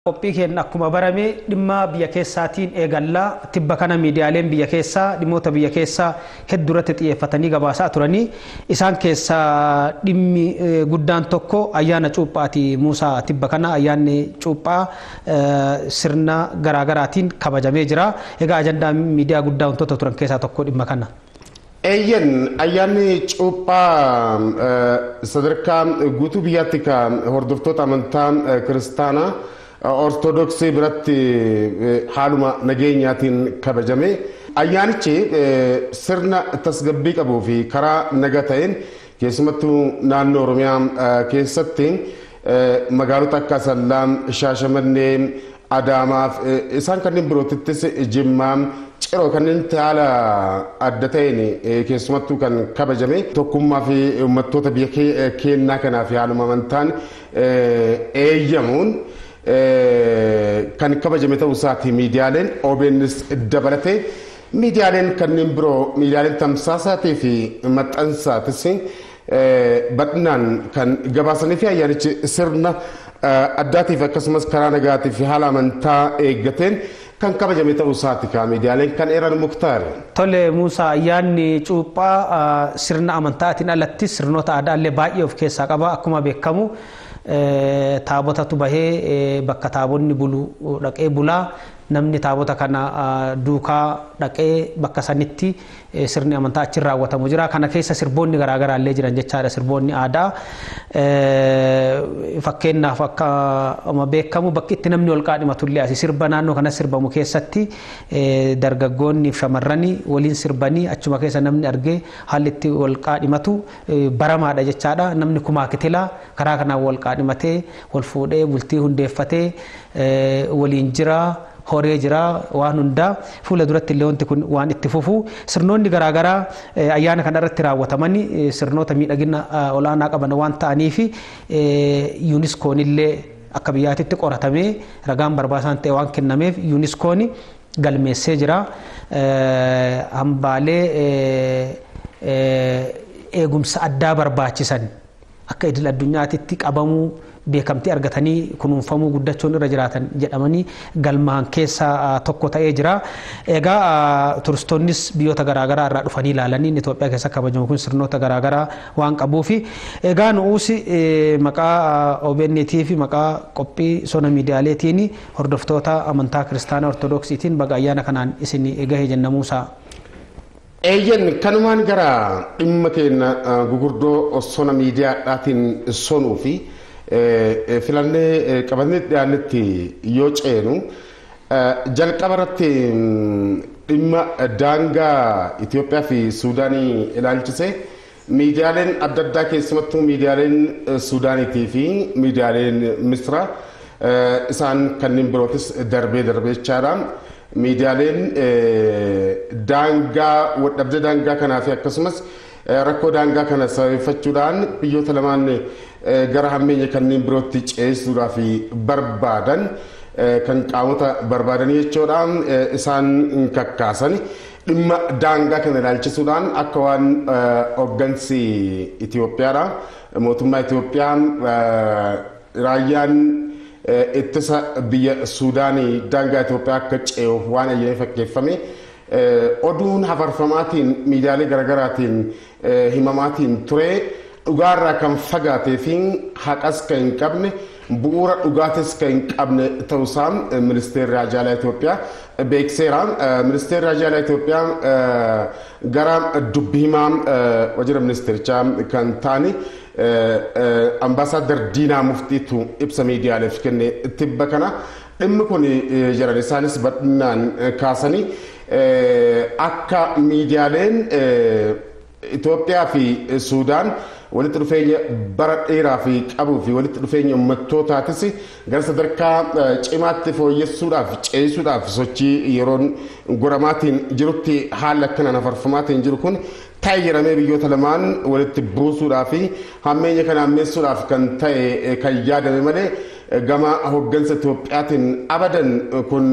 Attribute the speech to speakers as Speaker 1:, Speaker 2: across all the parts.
Speaker 1: Qophii keenya akkuma barame dhimma biyya keessaatiin eegallaa. Tibba kana miidiyaaleen biyya keessaa dhimmoota biyya keessaa hedduu irratti xiyyeeffatanii gabaasaa turanii, isaan keessaa dhimmi guddaan tokko ayyaana cuuphaati. Muusaa, tibba kana ayyaanni cuuphaa sirna garaagaraatiin kabajamee jira. Egaa ajandaa miidiyaa guddaa wantoota turan keessaa tokko dhimma kana.
Speaker 2: Eeyyan, ayyaanni cuuphaa sadarkaa guutuu biyyaatti kan hordoftoota amantaa kiristaanaa Ortodoksii biratti haaluma nageenyaatiin kabajame. Ayyaanichi sirna tasgabbii qabuu fi karaa naga ta'een keessumattuu naannoo Oromiyaa keessatti magaalota akka Asallaa, Shaashamannee, Adaamaa isaan kanneen birootittis Jimmaa, Ciroo kanneen haala adda ta'een keessumattuu kan kabajame, tokkummaa fi uummattoota biyya keenyaa kanaaf haaluma amantaan eeyyamuun kan kabajame ta'uu isaati. Miidiyaaleen OBNs dabalatee miidiyaaleen kanneen biroo, miidiyaaleen tamsaasaatii fi maxxansaatis bal'inaan kan gabaasanii fi ayyaanichi sirna addaatiif akkasumas karaa nagaatii fi haala amantaa eeggateen kan kabajame ta'uu isaati kan miidiyaaleen kan eeran, Muktaar.
Speaker 1: Tole Muusaa, ayyaanni cuuphaa sirna amantaatiin alatti sirnoota aadaa illee baay'ee of keessaa qaba. Akkuma beekamu taabotatu bahee bakka taabonni bulu dhaqee bulaa, namni taabota kana duukaa dhaqee bakka sanitti sirni amantaa achi raawwatamu jira. Kana keessa sirboonni garaagaraa illee jiran jechaadha, sirboonni aadaa. Fakkeenyaaf, akka beekamu bakki itti namni ol qaadhimatu illee asi sirba naannoo kana sirbamu keessatti dargaggoonni fi shamarrani waliin sirbanii achuma keessa namni argee haalli itti wal qaadhimatu baramaadha jechaadha. Namni kumaa kitilaa karaa kanaan wal qaadhimatee, wal fuudhee, bultii hundeeffatee waliin jira. Horee jira waan hundaa. Fuula duratti illee wanti kun waan itti fufu, sirnoonni garaagaraa ayyaana kana irratti raawwatamanii sirnoota miidhagina olaanaa qaban waan ta'aniif, yuuniskoon illee akka biyyaatitti qoratamee ragaan barbaachisaan ta'e waan kennameef yuuniskoon galmeessee jira. Hambaalee eegumsa addaa barbaachisan akka idil addunyaatitti qabamuu, beekamtii argatanii kunuunfamuu, guddachuun irra jiraatan jedhamanii galmaan keessaa tokko ta'ee jira. Egaa turistoonnis biyyoota garaagaraa irraa dhufanii ilaalanii Itoophiyaa keessa kabajamu kun sirnoota garaagaraa waan qabuufi, egaa nu'uus maqaa OBN'tii fi maqaa qophii sona miidiyaaleetiin hordoftoota amantaa kiristaanaa Ortodoksiitiin baga ayyaana kanaan isin gahe jenna, Muusaa.
Speaker 2: Eeyyan, kanumaan gara dhimma keenya gugurdoo sona miidiyaadhaatiin sonuu fi filannee qabannee dhiyaannetti yoo ceenu, jalqaba irratti dhimma daangaa Itoophiyaa fi Suudaanii ilaalchise miidiyaaleen adda addaa, keessumattuu miidiyaaleen Suudaaniitii fi miidiyaaleen Misra isaan kanneen birootis darbee darbee jechaadha. Miidiyaaleen daangaa waldhabdee daangaa kanaa fi akkasumas rakkoo daangaa kana sababeeffachuudhaan biyyoota lamaan gara hammeenya kanneen birootti ceesisuudhaaf barbaadan, kan qaamota barbaadanii jechuudha, isaan kakkaasan dhimma daangaa kana ilaalchisuudhaan akka waan hooggansi Itoophiyaadha. Mootummaa Itoophiyaa raayyaan ittisa biyya Suudaanii daangaa Itoophiyaa akka ce'uuf waan eeyyamee fakkeeffame oduun hafarfamaatiin miidiyaalee garaagaraatiin himamaatiin ture dhugaarraa kan fagaatee fi haqas kan hin qabne, bu'uura dhugaatis kan hin qabne ta'uusaa ministeerri haajaa Itoophiyaa beekseera. Ministeerri haajaa Itoophiyaa gara dubbii himaa waajjira ministeerichaa kan ta'ani Ambaasaadar Diinaa Muftiitu ibsa miidiyaaleef kenne tibba kana. Dhimmi kun jedhan isaanis bal'inaan kaasanii, akka miidiyaaleen Itoophiyaa fi Suudaan walitti dhufeenya bara dheeraa fi qabuu fi walitti dhufeenya uummattootaatis gara sadarkaa cimaatti fooyyessuudhaaf ceesisuudhaaf sochii yeroon godhamaatiin jirutti haala akkanaan hafarfamaatiin jiru kun ta'e jedhamee biyyoota lamaan walitti buusuudhaa fi hammeenya kana hammeessuudhaaf kan ta'e kan yaadame malee gama hoggansa Itoophiyaatiin abadan kun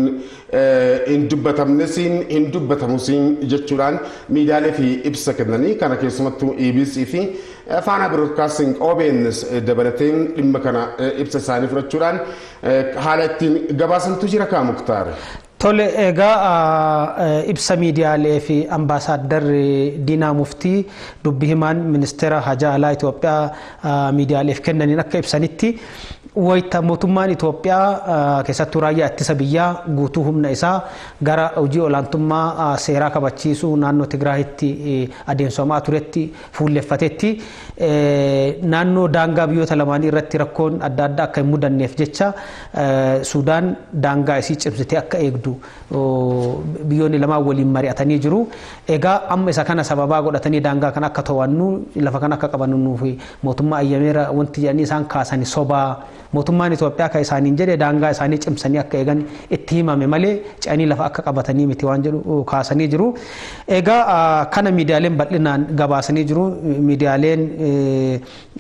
Speaker 2: hin dubbatamnes hin dubbatamus jechuudhaan miidiyaalee fi ibsa kennanii kana keessumattuu EBC fi Faanaa Broadcasting OBN dabalatee dhimma kana ibsa isaanii fudhachuudhaan haala ittiin gabaasantu jira kaa Muktaar.
Speaker 1: Tole egaa ibsa miidiyaalee fi ambaasaaddarri Diinaa Muftii dubbi himaan ministeera hajaa alaa Itoophiyaa miidiyaaleef kennaniin akka ibsanitti wayita mootummaan Itoophiyaa keessattuu raayyaa ittisa biyyaa guutuu humna isaa gara hojii olaantummaa seeraa kabachiisuu naannoo Tigraayitti adeemsifamaa turetti fuulleffatetti naannoo daangaa biyyoota lamaanii irratti rakkoon adda addaa akka hin mudanneef jecha Sudaan daangaa isii cimsitee akka eegdu biyyoonni lamaan waliin mari'atanii jiru. Egaa amma isa kana sababaa godhatanii daangaa kana akka to'annu lafa kana akka qabannu fi mootummaa ayyameera wanti jedhanii isaan kaasanii sobaa mootummaan Itoophiyaa kan isaaniin jedhe daangaa isaanii cimsanii akka eegan itti himame malee ce'anii lafa akka qabatanii miti waan jedhu kaasanii jiru. Egaa kana miidiyaaleen bal'inaan gabaasanii jiru. Miidiyaaleen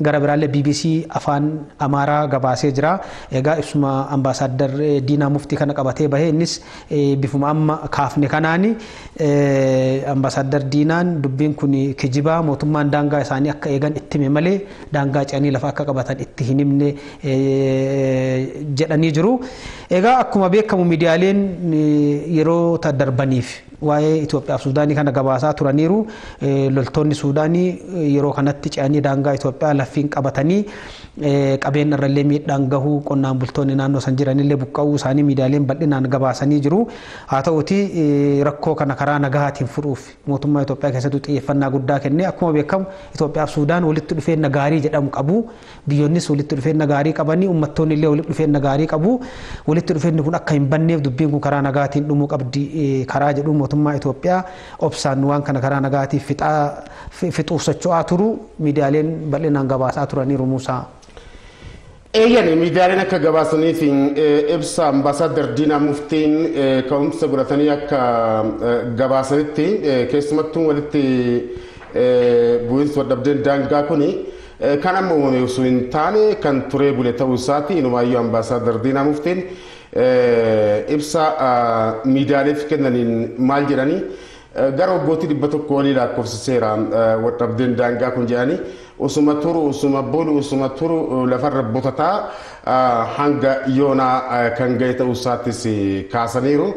Speaker 1: gara biraallee BBC afaan Amaaraa gabaasee jira. Egaa ibsuma ambaasaadar Diinaa Muftii kana qabatee bahee innis bifuma amma kaafne kanaani ambaasaadar Diinaan dubbiin kun kijibaa mootummaan daangaa isaanii akka eegan itti hime malee daangaa ce'anii lafa akka qabatan itti hin himne jedhanii jiru. Egaa akkuma beekamu miidiyaaleen yeroo darbaniif waa'ee Itoophiyaa fi Suudaanii kana gabaasaa turaniiru. Loltoonni Suudaanii yeroo kanatti ce'anii daangaa Itoophiyaa laffiin qabatanii qabeenya irrallee miidhaan gahuu qonnaan bultoonni naannoo san jiranillee buqqa'uu isaanii miidiyaaleen bal'inaan gabaasanii jiru. Haa ta'uti rakkoo kana karaa nagahaatiin furuuf mootummaa Itoophiyaa keessattuu xiyyeeffannaa guddaa kenne. Akkuma beekamu Itoophiyaa fi Suudaan walitti dhufeenya gaarii jedhamu qabu. Biyyoonnis walitti dhufeenya gaarii qabanii uummattoonni illee walitti dhufeenya gaarii qabu. Walitti dhufeenyi kun akka hin banneef dubbiin kun karaa nagaatiin dhumuu qabdi karaa jedhu mootummaa Itoophiyaa obsaan waan kana karaa nagaatiin fixuuf socho'aa turu miidiyaaleen bal'inaan gabaasaa turaniiru Muusaa.
Speaker 2: Eeyyani miidiyaaleen akka gabaasaniif ibsa ambaasaadar Diinaa Muftiin ka'umsa godhatanii akka gabaasanitti keessumattuu walitti bu'iinsi waldhabdeen daangaa kuni kan amma uumame osoo hin taane kan turee bule ta'uu isaati. Inumaayyuu ambaasaadar Diinaa Muftiin ibsa miidiyaaleef kennaniin maal jedhanii gara waggootii 100 olii lakkoofsiseera waldhabdeen daangaa kun jedhanii usuma turu usuma bulu usuma turu lafarra botataa hanga yoonaa kan ga'e ta'uu isaattis kaasaniiru.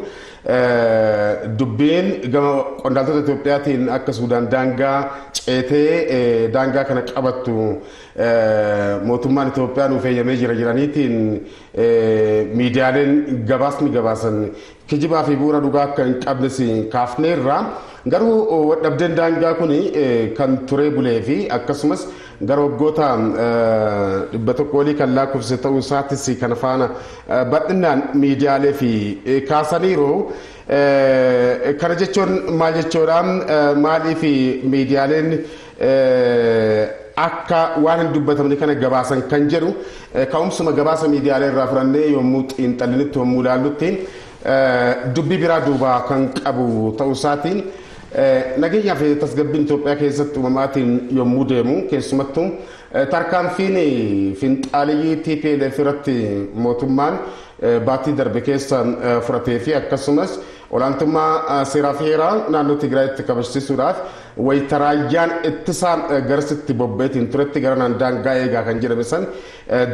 Speaker 2: Dubbiin gama qondaaltota Itoophiyaatiin akka Suudaan daangaa ceetee daangaa kana qabattu mootummaan Itoophiyaa nuuf eeyyamee jira jiraniitiin miidiyaaleen gabaasni gabaasan kijibaa fi bu'uura dhugaa akka hin qabnes kaafneerra. Garuu waldhabdeen daangaa kun kan turee bulee fi akkasumas gara waggoota 100 olii kan lakkoofsise ta'uu isaatis kana faana bal'inaan miidiyaalee fi kaasaniiru. Kana jechuun maal jechuudha? Maaliif miidiyaaleen akka waan hin dubbatamne kana gabaasan kan jedhu ka'umsuma gabaasa miidiyaalee irraa fudhannee yommuu xiinxallinitti yommuu ilaallutti dubbii biraa duubaa kan qabu ta'uu isaatiin nageenyaa fi tasgabbiin Itoophiyaa keessatti uumamaatiin yommuu deemu keessumattuu tarkaanfiin finxaaliyyii TPLF irratti mootummaan baatii darbe keessa fudhatee fi akkasumas olaantummaa seeraa fi heeraa naannoo Tigraayitti kabajsiisuudhaaf wayita raayyaan ittisaa garasitti bobba'eetiin turetti gara daangaa eegaa kan jedhame san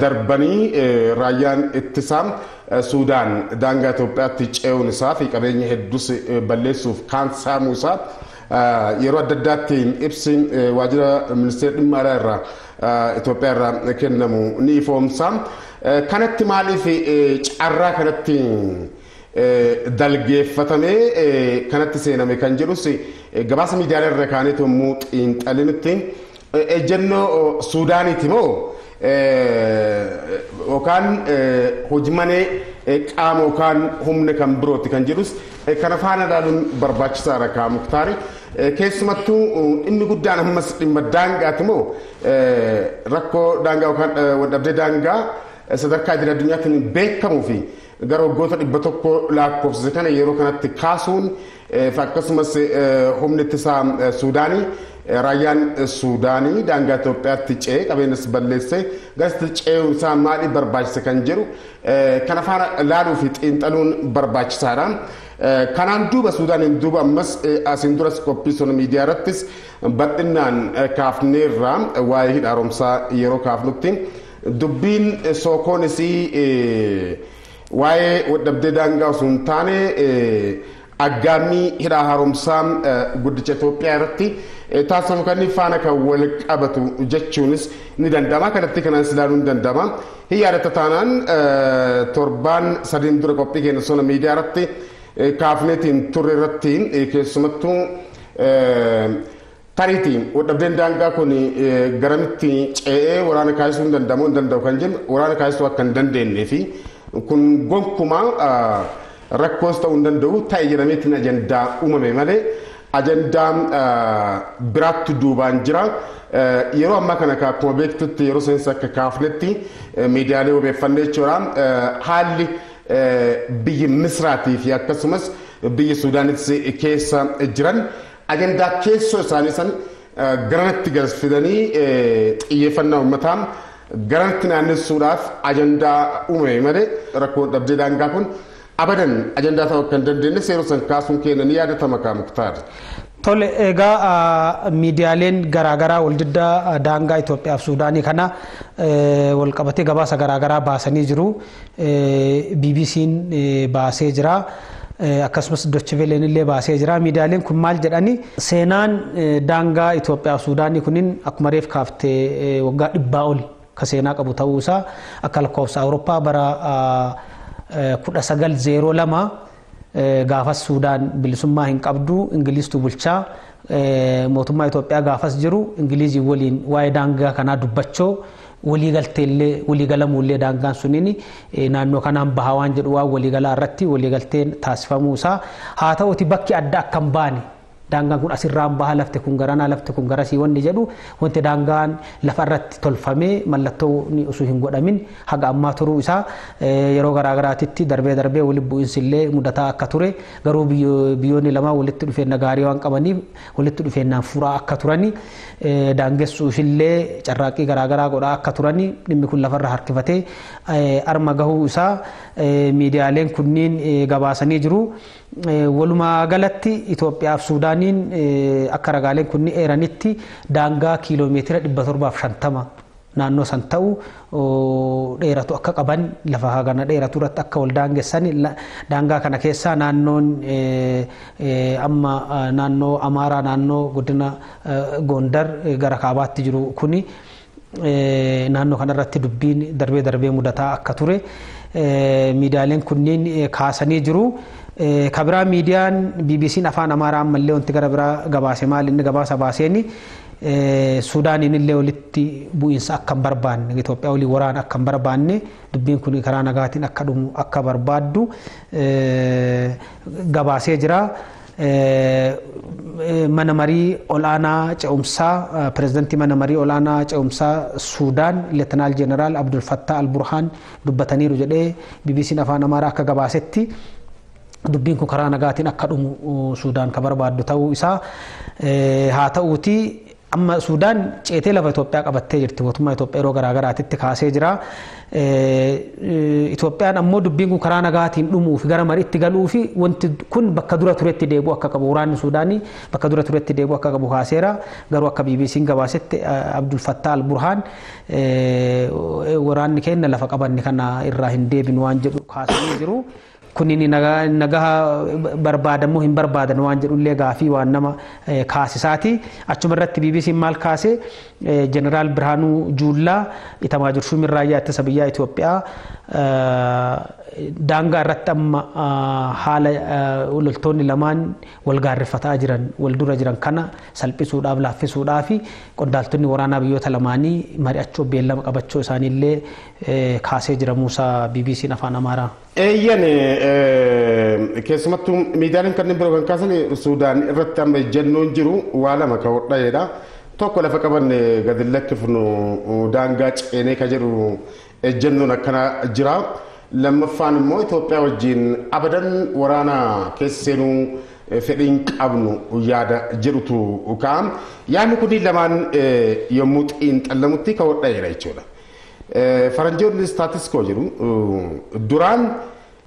Speaker 2: darbanii raayyaan ittisaa Suudaan daangaa Itoophiyaatti ce'uun isaa fi qabeenya hedduus balleessuuf kaan saamuu isaa yeroo adda addaatti ibsi waajjira ministeera dhimma alaa irraa Itoophiyaa irraa kennamu ni ifoomsa. Kanatti maaliif carraa kanatti dalgeeffatamee kanatti seename kan jedhus gabaasa miidiyaalee irra kaanee yommuu xiinxalinitti ejjennoo Suudaaniiti moo yookaan hojii qaama yookaan humna kan birooti kan jedhus kana faana ilaaluun barbaachisaadha kaa Muktaari. Keessumattuu inni guddaan ammas dhimma daangaati moo rakkoo daangaa yookaan waldhabdee daangaa sadarkaa idil addunyaatiin beekamuu fi gara waggoota 100 lakkoofsise kana yeroo kanatti kaasuun akkasumas humni ittisaa Suudaanii Raayyaan Suudaanii daangaa Itoophiyaatti ce'ee qabeenyas balleessee garasitti ce'uun isaa maaliif barbaachise kan jedhu kana faana laaluu fi xiinxaluun barbaachisaadha. Kanaan duuba Suudaaniin duuba ammas asiin duras qophii sona miidiyaa irrattis bal'inaan kaafneerra waa'ee hidha haaromsaa yeroo kaafnutti dubbiin sookoonis waa'ee waldhabdee daangaa osoo hin taane aggaammii hidha haaromsaa guddicha Itoophiyaa irratti taasifamu kan faana kan wal qabatu jechuunis ni danda'ama. Kallattii kanaanis ilaaluun ni danda'ama. Hin yaadatta taanaan torbaan sadiin dura qophii keenya sona miidiyaa irratti kaafneetiin turre irratti keessumattuu tariitiin waldhabdeen daangaa kun garamitti ce'ee waraana kaasisuu hin danda'amu hin danda'u kan jennu waraana kaasisuu akka hin dandeenyee fi kun gonkumaa rakkoos ta'uu hin danda'u ta'e jedhameetiin ajandaa uumame malee ajandaa biraatti duubaan jira. Yeroo ammaa kana akkuma beektutti yeroo seensa akka kaafnetti miidiyaalee wabeeffannee jechuudha. Haalli biyyi Misraatii fi akkasumas biyyi Suudaanis keessa jiran ajandaa keessoo isaanii san garanatti galfidanii xiyyeeffannaa uummataa garanatti naannessuudhaaf ajandaa uumame malee rakkoo dhabdee daangaa kun abadan ajandaa ta'uu akka hin dandeenye seeroo san kaasuun keenya ni yaadatama kaa Muktaar.
Speaker 1: Tole egaa miidiyaaleen garaagaraa waldiddaa daangaa Itoophiyaa fi Suudaanii kana wal qabatee gabaasa garaagaraa baasanii jiru. BBC'n baasee jira. Akkasumas Deutsche Wellen illee baasee jira. Miidiyaaleen kun maal jedhani seenaan daangaa Itoophiyaa fi Suudaanii kunin akkuma reef kaaftee waggaa 100 ol ka seenaa qabu ta'uu isaa akka lakkoofsa Awurooppaa bara 1902 gaafas Suudaan bilisummaa hin qabdu Ingiliistuu bulchaa mootummaa Itoophiyaa gaafas jiru Ingilizii waliin waa'ee daangaa kanaa dubbachoo waliigalteellee waliigalamuullee daangaan suniin naannoo kanaan bahaa waan jedhu waan waliigalaa irratti waliigalteen taasifamuu isaa haa ta'uti bakki adda akka hin baane daangaan kun asirraan baha lafti kun garanaa lafti kun garasii wanni jedhu wanti daangaan lafa irratti tolfamee mallattoo osoo hin godhamin haga ammaa turuu isaa yeroo garaagaraatitti darbee darbee walitti bu'iinsi illee mudataa akka ture garuu biyyoonni lamaa walitti dhufeenya gaarii waan qabaniif walitti dhufeenyaan furaa akka turani daangessuuf illee carraaqqii garaagaraa godhaa akka turani dhimmi kun lafarra harkifatee arma gahuu isaa miidiyaaleen kunniin gabaasanii jiru. Walumaa galatti Itoophiyaa fi Suudaaniin akka ragaaleen kunniin eeranitti daangaa kiiloomeetira 750 naannoo san ta'u dheeratu akka qaban lafa hagana dheeratu irratti akka wal daangessan daangaa kana keessaa naannoon amma naannoo Amaaraa naannoo godina Gondar gara kaabaatti jiru kuni naannoo kanarratti dubbiin darbee darbee mudataa akka ture miidiyaaleen kunniin kaasanii jiru. Kabiraa miidiyaan BBC'n afaan Amaaraa ammallee wanti gara biraa gabaase maal inni gabaasa baaseeni Suudaaniin illee walitti bu'iinsa akka hin barbaanne Itoophiyaa waliin waraana akka hin barbaanne dubbiin kun karaa nagaatiin akka dhumu akka barbaaddu gabaasee jira. Mana marii olaanaa ce'umsaa pirezidantii mana marii olaanaa ce'umsaa Suudaan Leetanaal Jeneraal Abdul Fattah Al-Burhaan dubbataniiru jedhee BBC'n afaan Amaaraa akka gabaasetti dubbiin kun karaa nagaatiin akka dhumu Suudaan ka barbaaddu ta'uu isaa haa ta'uuti amma Suudaan ceetee lafa Itoophiyaa qabattee jirti mootummaa Itoophiyaa yeroo garaagaraatitti kaasee jira. Itoophiyaan ammoo dubbiin kun karaa nagaatiin dhumuu fi gara mariitti galuu fi wanti kun bakka dura turetti deebi'u akka qabu waraanni Suudaanii bakka dura turetti deebi'u akka qabu kaaseera. Garuu akka BBC'n gabaasetti Abdul Fattah Al-Burhaan waraanni keenya lafa qabanne kana irraa hin deebinu waan jedhu kaasanii jiru. Kunniin nagaa barbaadamoo hin barbaadan waan jedhullee gaafii waan nama kaasisaati. Achuma irratti BBC'n maal kaase Jeneraal Birhaanuu Juullaa Itamaajur Shuumiin Raayyaa Ittisa Biyyaa Itoophiyaa daangaa irratti amma haala loltoonni lamaan wal gaarrifataa jiran wal dura jiran kana salphisuudhaaf laaffisuudhaaf qondaaltonni waraanaa biyyoota lamaanii mari'achuu beellama qabachuu isaaniillee kaasee jira Muusaa BBC'n afaan Amaaraa.
Speaker 2: Eeyyan keessumattuu miidiyaaleen kanneen biroo kan kaasan Suudaan irratti amma ejjennoon jiru waa lama kan hodhayeedha. Tokko lafa qabanne gadi lakkifnu daangaa ceenee ka jedhu ejjennoon akkana jira. Lammaffaan immoo Itoophiyaa wajjin abadan waraana keessa seenuu fedhiin qabnu yaada jedhutu kaa'am. Yaadni kun lamaan yommuu xiinxallamutti kan hodha'eera jechuudha. Faranjoonni status quo jedhu duraan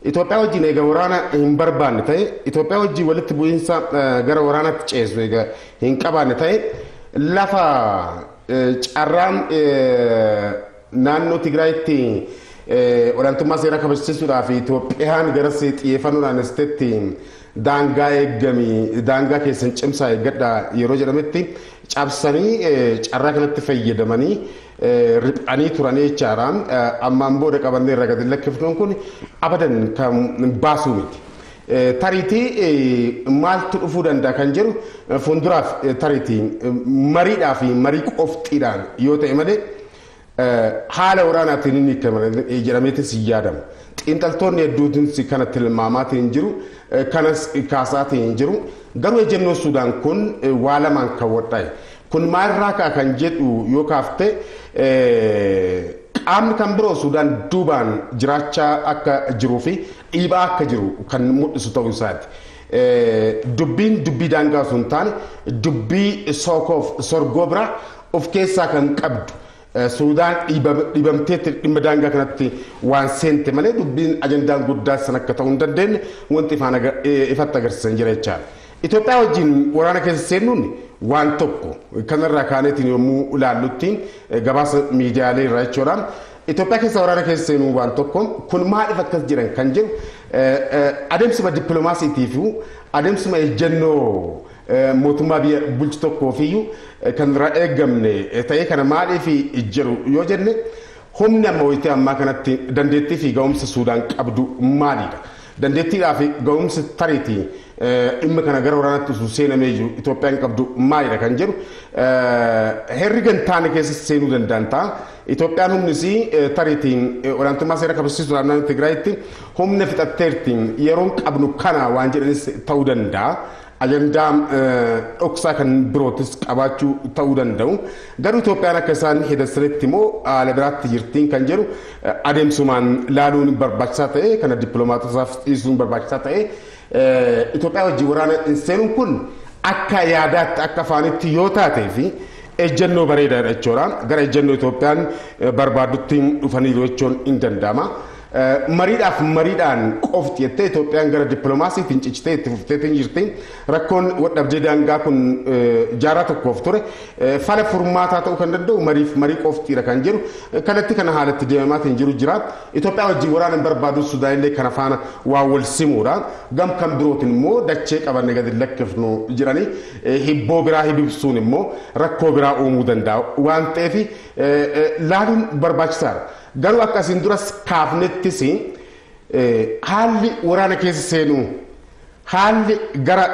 Speaker 2: Itoophiyaa wajjin egaa waraana hin barbaanne ta'e, Itoophiyaa wajjin walitti bu'iinsa gara waraanaatti ceesu egaa hin qabaanne ta'e, lafa carraan naannoo Tigraayitti olaantummaa seeraa kabachiisuudhaaf Itoophiyaan garas xiyyeeffannoodhaan isteetti daangaa eeggamii daangaa keessan cimsaa eeggadhaa yeroo jedhametti cabsanii carraa kanatti fayyadamanii riphanii turanii jechaadha. Ammaan booda qabannee irra gadi lakkifnuun kun abadan kan baasuu miti. Tariitii maaltu dhufuu danda'a kan jedhu fuulduraaf tariitii mariidhaa fi marii qofxiidhaan yoo ta'e malee haala waraanaatiin inni jedhameetis hin yaadamu. Xiinxaltoonni hedduutis kana tilmaamaatiin jiru, kanas kaasaatiin jiru. Garuu ejjennoon Sudaan kun waa lamaan kan wadhaa'e. Kun maalirraa ka'a kan jedhu yoo kaafte, qaamni kan biroo Sudaan duubaan jiraachaa akka jiruu fi dhiibaa akka jiru kan mul'isu ta'uu isaati. Dubbiin dubbii daangaa osoo hin taane dubbii sookoof sorgoo biraa of keessaa kan qabdu. Sudaan dhiibamteetti dhimma daangaa kanatti waan seente malee dubbiin ajandaan guddaa san akka ta'uu hin dandeenye wanti ifatti agarsiisan jira jechaadha. Itoophiyaa wajjin waraana keessa seenuun waan tokko kanarraa kaaneetiin yommuu ilaallutti gabaasa miidiyaalee irraa jechuudha. Itoophiyaa keessa waraana keessa seenuun waan tokko kun maaliif akkas jiran kan jedhu adeemsuma dippiloomaasiitii fi adeemsuma ejjennoo mootummaa biyya bulchu tokkoofiyyuu kan irraa eegamne ta'ee kana maaliif jedhu yoo jenne, humni amma wayitii ammaa kanatti dandeettii fi ga'umsa Suudaan qabdu maalidha? Dandeettiidhaa fi ga'umsa tariitii dhimma kana gara waraanaatti osoo seenamee jiru Itoophiyaan qabdu maalidha kan jedhu herriga hin taane keessa seenuu danda'an ta'a. Itoophiyaan humnis tariitiin olaantummaa seera kabachiisuudhaaf naannoo Tigraayitti humna fixatteerti yeroon qabnu kana waan jedhanis ta'uu danda'a. Ajandaa dhoksaa kan birootis qabaachuu ta'uu danda'u. Garuu Itoophiyaan akka isaan hedassanitti immoo haala biraatti jirtiin kan jedhu adeemsumaan laaluun barbaachisaa ta'e, kana dippiloomaatotaaf dhiisuun barbaachisaa ta'e, Itoophiyaa wajjin waraana seenuun kun akka yaadaatti akka afaanitti yoo taatee fi ejjennoo bareedaadha jechuudha. Gara ejjennoo Itoophiyaan barbaaddutti dhufaniiru jechuun hin danda'ama. Mariidhaaf mariidhaan qofti jettee Itoophiyaan gara dippiloomaasiitiin cichitee itti fufteetiin jirti. Rakkoon wadhabdee daangaa kun jaarraa tokkoof ture. Fala furmaataa ta'uu kan danda'u mariif marii qoftiidha kan jedhu kallattii kana haalatti deemamaatiin jiru jira. Itoophiyaa wajjin waraana hin barbaadu Sudaanillee kana faana waa wal simuudha. Gam kan birootiin immoo dachee qabanne gadi lakkifnu jedhanii hibboo biraa hibibsuun immoo rakkoo biraa uumuu danda'a waan ta'eef laaluun barbaachisaadha. Garuu akka asiin duras kaafnettis haalli waraana keessa seenuu, haalli gara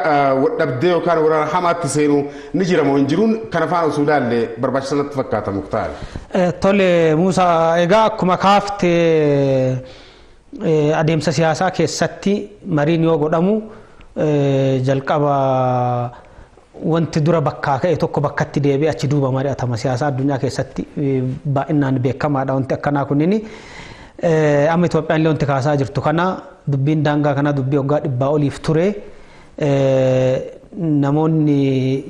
Speaker 2: wadhabdee yookaan waraana hamaatti seenuu ni jira moo hin jiruun kana faana osoo ilaalle barbaachisaa natti fakkaata, Muktaar.
Speaker 1: Tole Muusaa, egaa akkuma kaafte adeemsa siyaasaa keessatti mariin yoo godhamu jalqaba wanti dura bakkaa ka'e tokko bakkatti deebi'ee achi duuba mari'atama. Siyaasa addunyaa keessatti baay'inaan beekamaadha wanti akkanaa kunniin. Amma Itoophiyaan illee wanti kaasaa jirtu kana dubbiin daangaa kana dubbii waggaa 100 oliif ture. Namoonni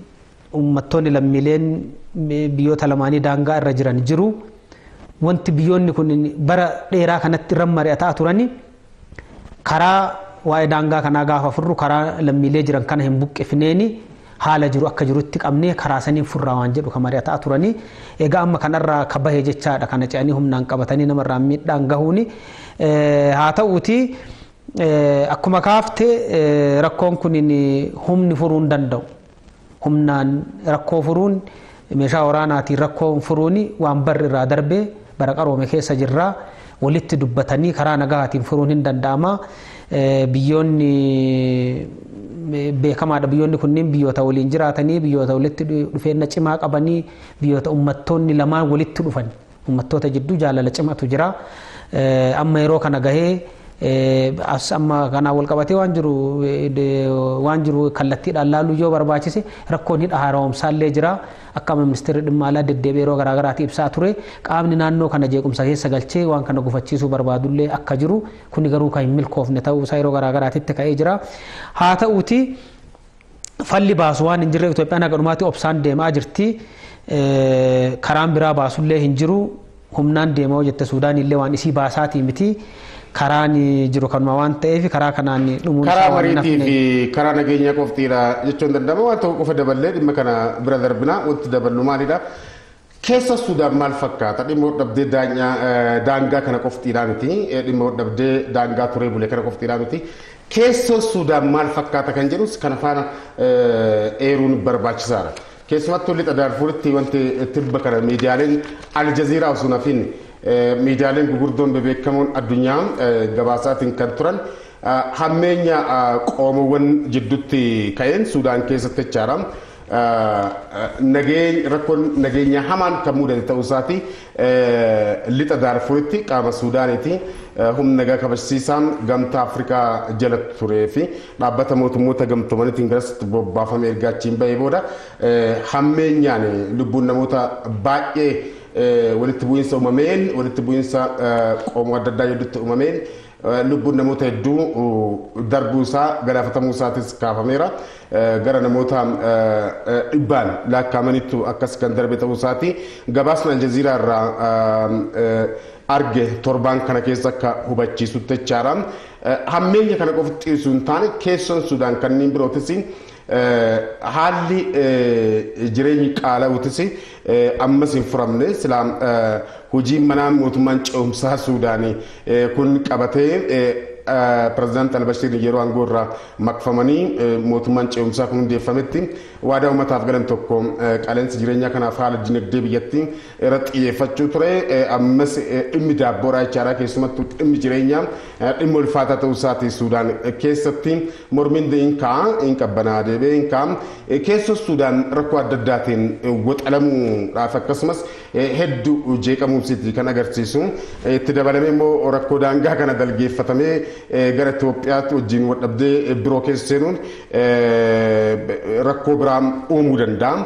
Speaker 1: uummattoonni lammiileen biyyoota lamaanii daangaa irra jiran jiru. Wanti biyyoonni kun bara dheeraa kanatti irra mari'ataa turani karaa waa'ee daangaa kanaa gaafa furru karaa lammiilee jiran kana hin buqqifneeni haala jiru akka jirutti qabnee karaa saniin furraa waan jedhu kan mari'ataa turanii. Egaa amma kanarraa ka bahe jechaadha kana ce'anii humnaan qabatanii namarraa miidhaan gahuuni. Haa ta'uuti akkuma kaafte rakkoon kun humni furuu hin danda'u. Humnaan rakkoo furuun, meeshaa waraanaatiin rakkoo furuun waan barri irraa darbee, bara qaroome keessa jirraa, walitti dubbatanii karaa nagahaatiin furuun hin danda'ama. Biyyoonni beekamaadha, biyyoonni kunneen biyyoota waliin jiraatanii, biyyoota walitti dhufeenya cimaa qabanii, biyyoota uummattoonni lamaan walitti dhufan, uummattoota jidduu jaalala cimaatu jira. Amma yeroo kana gahee as amma kanaan wal qabatee waan jiru kallattiidhaan laaluu yoo barbaachise rakkoon hidha haaromsaallee jira. Akka amma ministeerri dhimma alaa deddeebi'ee yeroo garaagaraatti ibsaa ture, qaamni naannoo kana jeequmsa keessa galchee waan kana gufachiisuu barbaadullee akka jiru, kuni garuu kan hin milkoofne ta'uu isaa yeroo garaagaraatitti ka'ee jira. Haa ta'uuti Falli baasu waan hin jirre Itoophiyaan haga dhumaatti obsaan deemaa jirti. Karaan biraa baasullee hin jiru. Humnaan deemaa jette Suudaan illee waan isii baasaatii miti. Karaan jiru kanuma waan ta'eef karaa kanaan dhumuun
Speaker 2: karaa mariitii fi karaa nageenyaa qoftiidha jechuun danda'ama. Waan tokko qofa daballee dhimma kana bira darbina. Wanti daballu maalidha? Keessa Suudaan maal fakkaata? Dhimma dhabdee daangaa kana qoftiidhaa miti. Dhimma dhabdee daangaa turee bulee kana qoftiidhaa miti. Keessa Suudaan maal fakkaata kan jedhus kana faana eeruun barbaachisaadha. Keessumattuu lixa Daarfuritti wanti tibba kana miidiyaaleen Aljaziiraa osoo nafin miidiyaaleen gugurdoon bebeekamoon addunyaa gabaasaatiin kan turan hammeenya qoomowwan jidduutti ka'een Suudaan keessatti jechaadha. Rakkoon nageenya hamaan kan mudate ta'uu isaati lixa Daarfuritti qaama Suudaaniiti humna nagaa kabachiisaan gamtaa Afrikaa jala turee fi dhaabbata mootummoota gamtoomaniitiin garasitti bobbaafame erga achiin bahee booda hammeenyaan lubbuun namoota baay'ee walitti bu'iinsa uumameen walitti bu'iinsa qomoo adda addaa gidduutti uumameen lubbuun namoota hedduu darbuu isaa galaafatamuu isaatis kaafameera. Gara namoota dhibbaan lakkaa'amanitti akkas kan darbe ta'uu isaati. Gabaasni Aljaziiraa irraa arge torbaan kana keessa akka hubachiisutti jechaadha. Hammeenya kana qofti dhiisuu hin taane keessoon Suudaan kanneen birootis haalli jireenyi qaala'uutis ammas hin furamne silaa hojiin manaa mootummaan ce'umsaa Suudaanii kun qabatee pirezidaanti Albashiir yeroo aangoo irraa maqfamanii mootummaan ce'umsaa kun hundeeffametti waadaa uummataaf galan tokko qaala'insa jireenyaa kanaaf haala dinagdee biyyattii irratti xiyyeeffachuu ture. Ammas dhimmi daabboodhaa jechaadha. Keessumattuu dhimmi jireenyaa dhimma ulfaataa ta'uu isaati Suudaan keessatti mormiin hin ka'a hin qabbanaa deebi'ee hin ka'a. Keessoo Suudaan rakkoo adda addaatiin waxalamuudhaaf akkasumas hedduu jeeqamuusiiti kan agarsiisu. Itti dabalamee immoo rakkoo daangaa kana dalgeeffatamee gara Itoophiyaatti wajjin wal-dhabdee biroo keessa seenuun rakkoo biraa uumuu danda'a.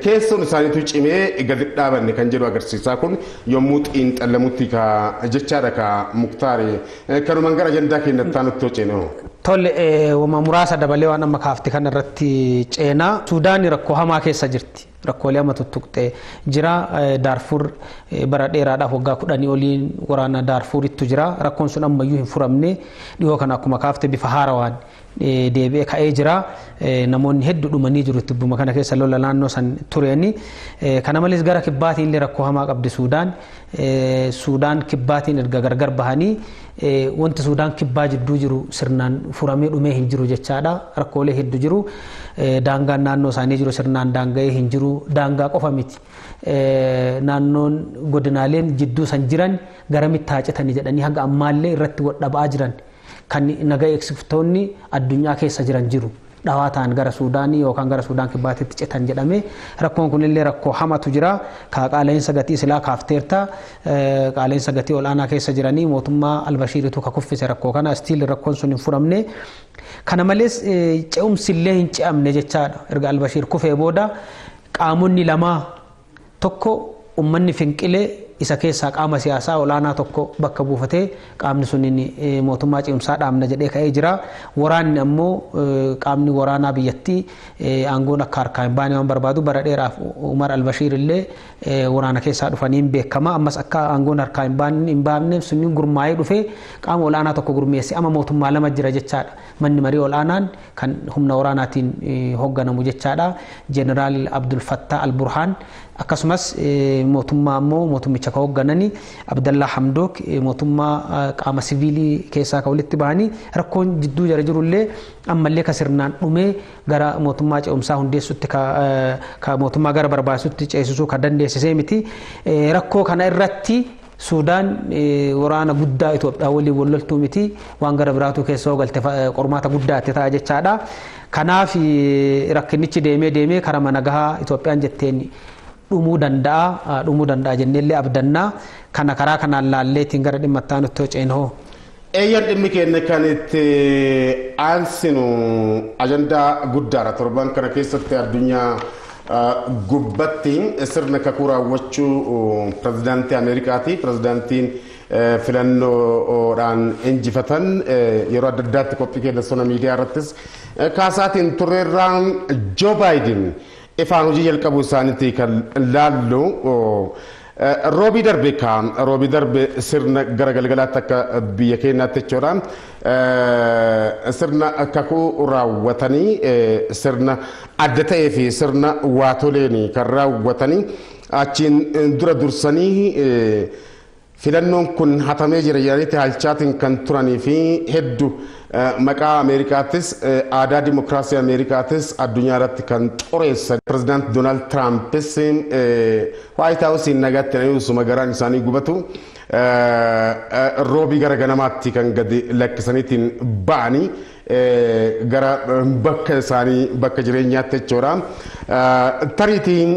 Speaker 2: Keessoon isaaniitu cimee gadi dhaabanne kan jedhu agarsiisaa kun yommuu xiinxallamutti jechaadha ka Muktaari. Kanumaan gara ajandaa keenyatti nutti hojjene.
Speaker 1: Tole wama muraasa dabalee waan amma kaafte kana irratti ceenaa. Suudaan rakkoo hamaa keessa jirti. Rakkoolee amma tuttuqxee jira. Daarfur bara dheeraadhaaf waggaa 10 oliin waraana Daarfurittu jira. Rakkoon sun ammayyuu hin furamne. Dhiyoo kana akkuma kaafte bifa haarawaan deebi'ee ka'ee jira. Namoonni hedduu dhumanii jiru tibbuma kana keessa lola naannoo san tureeni. Kana malees gara kibbaatiin illee rakkoo hamaa qabdi Suudaan. Suudaan kibbaatiin erga gargar bahanii wanti Suudaan kibbaa jidduu jiru sirnaan furamee dhumee hin jiru jechaadha. Rakkoolee hedduu jiru. Daangaan naannoo isaanii jiru sirnaan daanga'ee hin jiru. Daangaa qofa miti. Naannoon godinaaleen jidduu san jiran garamitti haa citanii jedhanii haga ammaallee irratti wal-dhabaa jiran kan nagaa eegsiftoonni addunyaa keessa jiran jiru. Dhawaa ta'an gara Suudaanii yookaan gara Suudaan kibbaatitti citan jedhame rakkoon kunillee rakkoo hamatu jira. Qaala'insa gatii silaa kaafteerta. Qaala'insa gatii ol'aanaa keessa jiranii mootummaa Albashiiritu ka kuffise rakkoo kana istiil rakkoon sun hin furamne. Kana malees ce'umsi illee hin ce'amne jechaadha. Erga Albashiir kufee booda qaamonni lamaa tokko uummanni finqilee isa keessaa qaama siyaasaa olaanaa tokko bakka buufatee qaamni sun mootummaa ce'umsaa dhaabna jedhee ka'ee jira. Waraanni ammoo qaamni waraanaa biyyattii aangoon akka harkaa hin baane waan barbaadu bara dheeraaf Umar Albashiir illee waraana keessaa dhufanii hin beekama. Ammas akka aangoon harkaa hin baafneef sunniin gurmaa'ee dhufee qaama olaanaa tokko gurmeesse amma mootummaa lama jira jechaadha. Manni marii olaanaan kan humna waraanaatiin hoogganamu jechaadha. Jeneraal Abdul Fattah Al-Burhaan akkasumas mootummaa ammoo mootummicha ka hoogganani Abdallaa Hamdook mootummaa qaama siviilii keessaa ka walitti bahanii rakkoon jidduu jara jirullee ammallee ka sirnaan dhumee gara mootummaa ce'umsaa hundeessutti ka mootummaa gara barbaachisutti ceesisuu ka dandeessisee miti. Rakkoo kana irratti Suudaan waraana guddaa Itoophiyaa waliin wal loltuu miti waan gara biraatu keessa galte qormaata guddaa itti ta'a jechaadha. Kanaaf rakkinichi deemee deemee karaa mana gahaa Itoophiyaan jetteen dhumuu danda'a jenneellee abdannaa kana karaa kanaan laalleetiin gara dhimma itti aanutti hojjeen hoo.
Speaker 2: Eeyyan dhimmi keenya kan itti aansinu ajandaa guddaadha. Torban kana keessatti addunyaa gubbatti sirna kakuu raawwachuu pirezidaantii Ameerikaati. Pirezidaantiin Filannoodhaan injifatan yeroo adda addaatti qophii keenya sona miidiyaa irrattis kaasaatiin turreerraan Joo Baayiden ifaan hojii jalqabuu isaaniitti kan laallu. Roobii darbe kaan roobii darbe sirna gara galgalaatti akka biyya keenyaatti jechuudha. Sirna kakuu raawwatanii, sirna adda ta'ee fi sirna waatoleen kan raawwatanii, achiin dura dursanii filannoon kun hatamee jira jedhaniitti halchaatiin kan turanii fi hedduu maqaa Ameerikaattis aadaa dimokiraasii Ameerikaatis addunyaa irratti kan xureessan pirezidaant Doonaald Tiraampis Waayit Haawusiin nagaatti usuma garaan isaanii gubatu roobii gara ganamaatti kan gadi lakkisaniitiin ba'anii gara bakka isaanii bakka jireenyaatti jechuudha. Tariitiin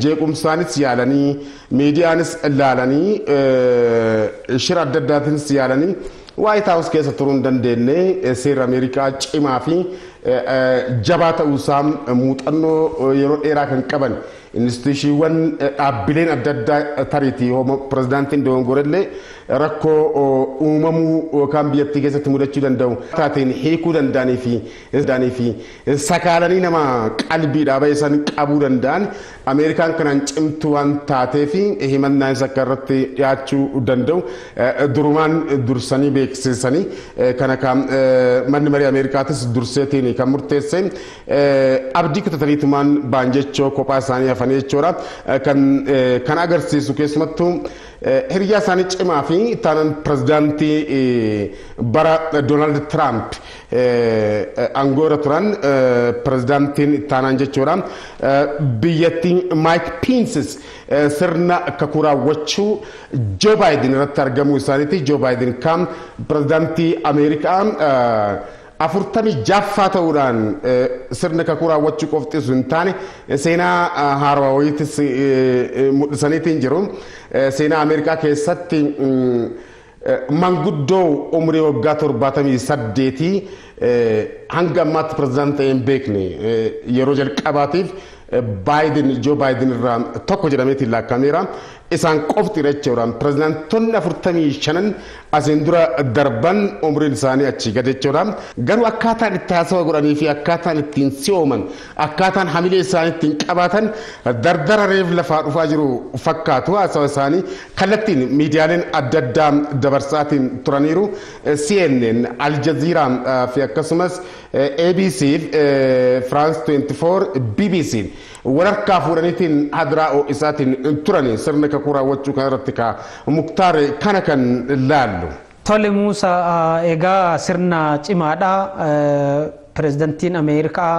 Speaker 2: jeequmsaanis yaalanii, miidiyaanis ilaalanii, shira adda addaatiinis yaalanii Waayit Haawus keessa turuu hin dandeenye. Seera Ameerikaa cimaa fi jabaa ta'uusaa muuxannoo yeroo dheeraa kan qaban instituushiiwwan dhaabbileen adda addaa tariitii homo pirezidaantiin dogongorellee rakkoo uumamuu yookaan biyyattii keessatti mudachuu danda'u taateen hiikuu danda'anii fi sakaalanii nama qalbiidhaa ba'e san qabuu danda'an Ameerikaan kanaan cimtuu waan taatee fi himannaanis akka irratti dhiyaachuu danda'u durumaan dursanii beeksisanii kana kan manni marii Ameerikaatis durseetiin kan murteesse abdii kutataniitumaan ba'an jechoo kophaa isaanii hafanii jechuudha. Kan agarsiisu keessumattuu hiriyaa isaanii cimaa fi taanan pirezidaantii bara Doonaald Tiraamp aangoo irra turan, pirezidaantiin ittaanaan jechuudha. Biyyattiin Maayik Piinsis sirna kakuu raawwachuu Joo Baayiden irratti argamuu isaaniiti. Joo Baayiden kan pirezidaantii Ameerikaa 46ffaa ta'uudhaan sirna kakuu raawwachuu qofti hin taane seenaa haarawaa wayiitis mul'isaniitiin jiru. Seenaa Ameerikaa keessatti manguddoo umurii waggaa 78 hanga ammaatti pirezidaantii ta'ee hin beekne yeroo jalqabaatiif Baayiden, Joo Baayiden irraa tokko jedhameetiin lakkaa'ameera. Isaan qofti jechuudha. Pirezidaantonni 45n asiin dura darban umriin isaanii achii gad jechuudha. Garuu akkaataan itti haasawa godhanii fi akkaataan ittiin si'ooman, akkaataan hamilee isaanii ittiin qabaatan dardara reef lafaa dhufaa jiru fakkaatu. Haasawa isaanii kallattiin miidiyaaleen adda addaa dabarsaatiin turaniiru. CNN, Al Jazeera fi akkasumas ABC, France 24, BBC walharkaa fuudhaniitiin hadiraa isaatiin turani sirna kakuu raawwachuu kana irratti ka Muktaar kana kan laallu.
Speaker 1: Tole Muusaa, egaa sirna cimaadha. Pireezidantiin Ameerikaa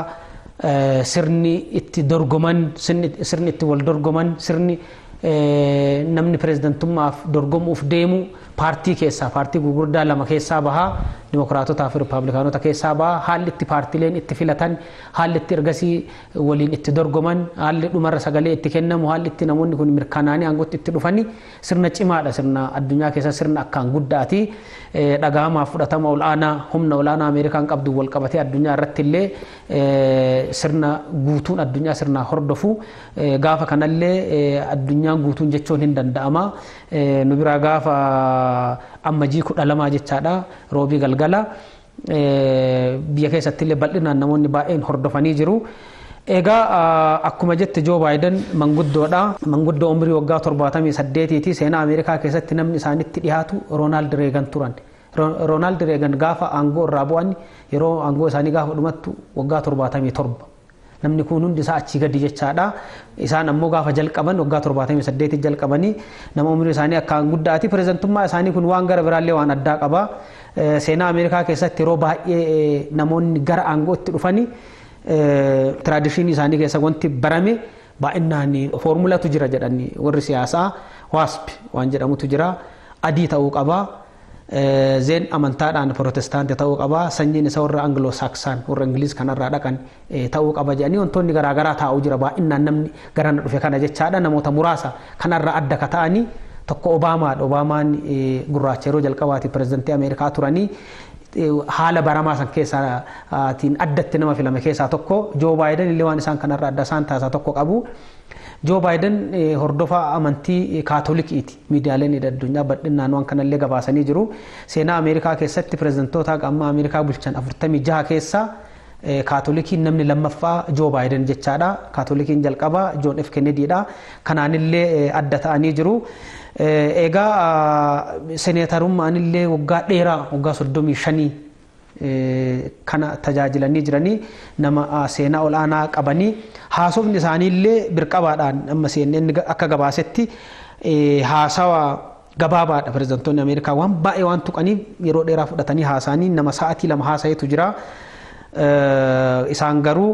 Speaker 1: sirni itti dorgoman, sirni itti wal dorgoman, sirni namni pireezidantummaaf dorgomuuf deemu paartii keessaa, paartii gurguddaa lama keessaa bahaa, dimokiraatotaa fi rippaabilikaanota keessaa bahaa. Haalli itti paartileen itti filatan, haalli itti ergasii waliin itti dorgoman, haalli dhumarra sagalee itti kennamu, haalli itti namoonni kun mirkanaanii aangootti itti dhufani sirna cimaadha. Sirna addunyaa keessa sirna akkaan guddaati. Dhagahamaaf fudhatama ol'aanaa humna ol'aanaa Ameerikaan qabdu wal qabatee addunyaa irratti illee sirna guutuun addunyaa sirna hordofu. Gaafa kanallee addunyaan guutuun jechuun hin danda'ama. Nu biraa gaafa Ammajii 12 jechaadha, roobii galgala, biyya keessatti illee bal'inaan namoonni baay'een hordofanii jiru. Egaa akkuma jette Joo Baayiden manguddoodha. Manguddoo umrii waggaa 78ti. Seenaa Ameerikaa keessatti namni isaanitti dhiyaatu Roonaald Reegan turan. Roonaald Reegan gaafa aangoo irraa bu'an, yeroo aangoo isaanii gaafa dhumattu waggaa 77. Namni kun hundi isaa achii gadi jechaadha. Isaan ammoo gaafa jalqaban waggaa 78 jalqabanii nama umrii isaanii akkaan guddaati. Pireezidantummaa isaanii kun waan gara biraallee waan addaa qaba. Seenaa Ameerikaa keessatti yeroo baay'ee namoonni gara aangootti dhufanii tradition isaanii keessa wanti barame baay'inaan foormulatu jira jedhanii warri siyaasaa, WASP waan jedhamutu jira. Adii ta'uu qaba. Zeen amantaadhaan Protestaanti ta'uu qaba. Sanyiin isa warra Anglo Saksaan, warra Ingiliz kanarraa dhaqan ta'uu qaba jedhanii wantoonni garaagaraa taa'uu jira. Baay'inaan namni garana dhufe kana jechaadha. Namoota muraasa kanarraa adda ka ta'anii tokko Obaamaadha. Obaamaan gurraacha yeroo jalqabaati pirezidantii Ameerikaa turanii. haala baramaa san keessaatiin addatti nama filame keessaa tokko. Joo Baayiden illee waan isaan kanarraa adda isaan taasisaa tokko qabu. Joo Baayiden hordofaa amantii Kaatolikiiti. Miidiyaaleen addunyaa bal'inaan waan kanallee gabaasanii jiru. Seenaa Ameerikaa keessatti pirezidantoota amma Ameerikaa bulchan 46 keessaa Kaatolikiin namni lammaffaa Joo Baayiden jechaadha. Kaatolikiin jalqabaa Joon F. Kennediidha. Kanaanillee adda ta'anii jiru. Egaa seneetarummaan illee waggaa dheeraa waggaa 35 kana tajaajilanii jiranii nama seenaa ol'aanaa qabanii haasofni isaanii illee birqabaadhaan amma CNN akka gabaasetti haasawa gabaabaadha. Pirezidantoonni Ameerikaa waan baay'ee waan tuqaniif yeroo dheeraa fudhatanii haasa'anii nama sa'aatii 2 haasa'etu jira. Isaan garuu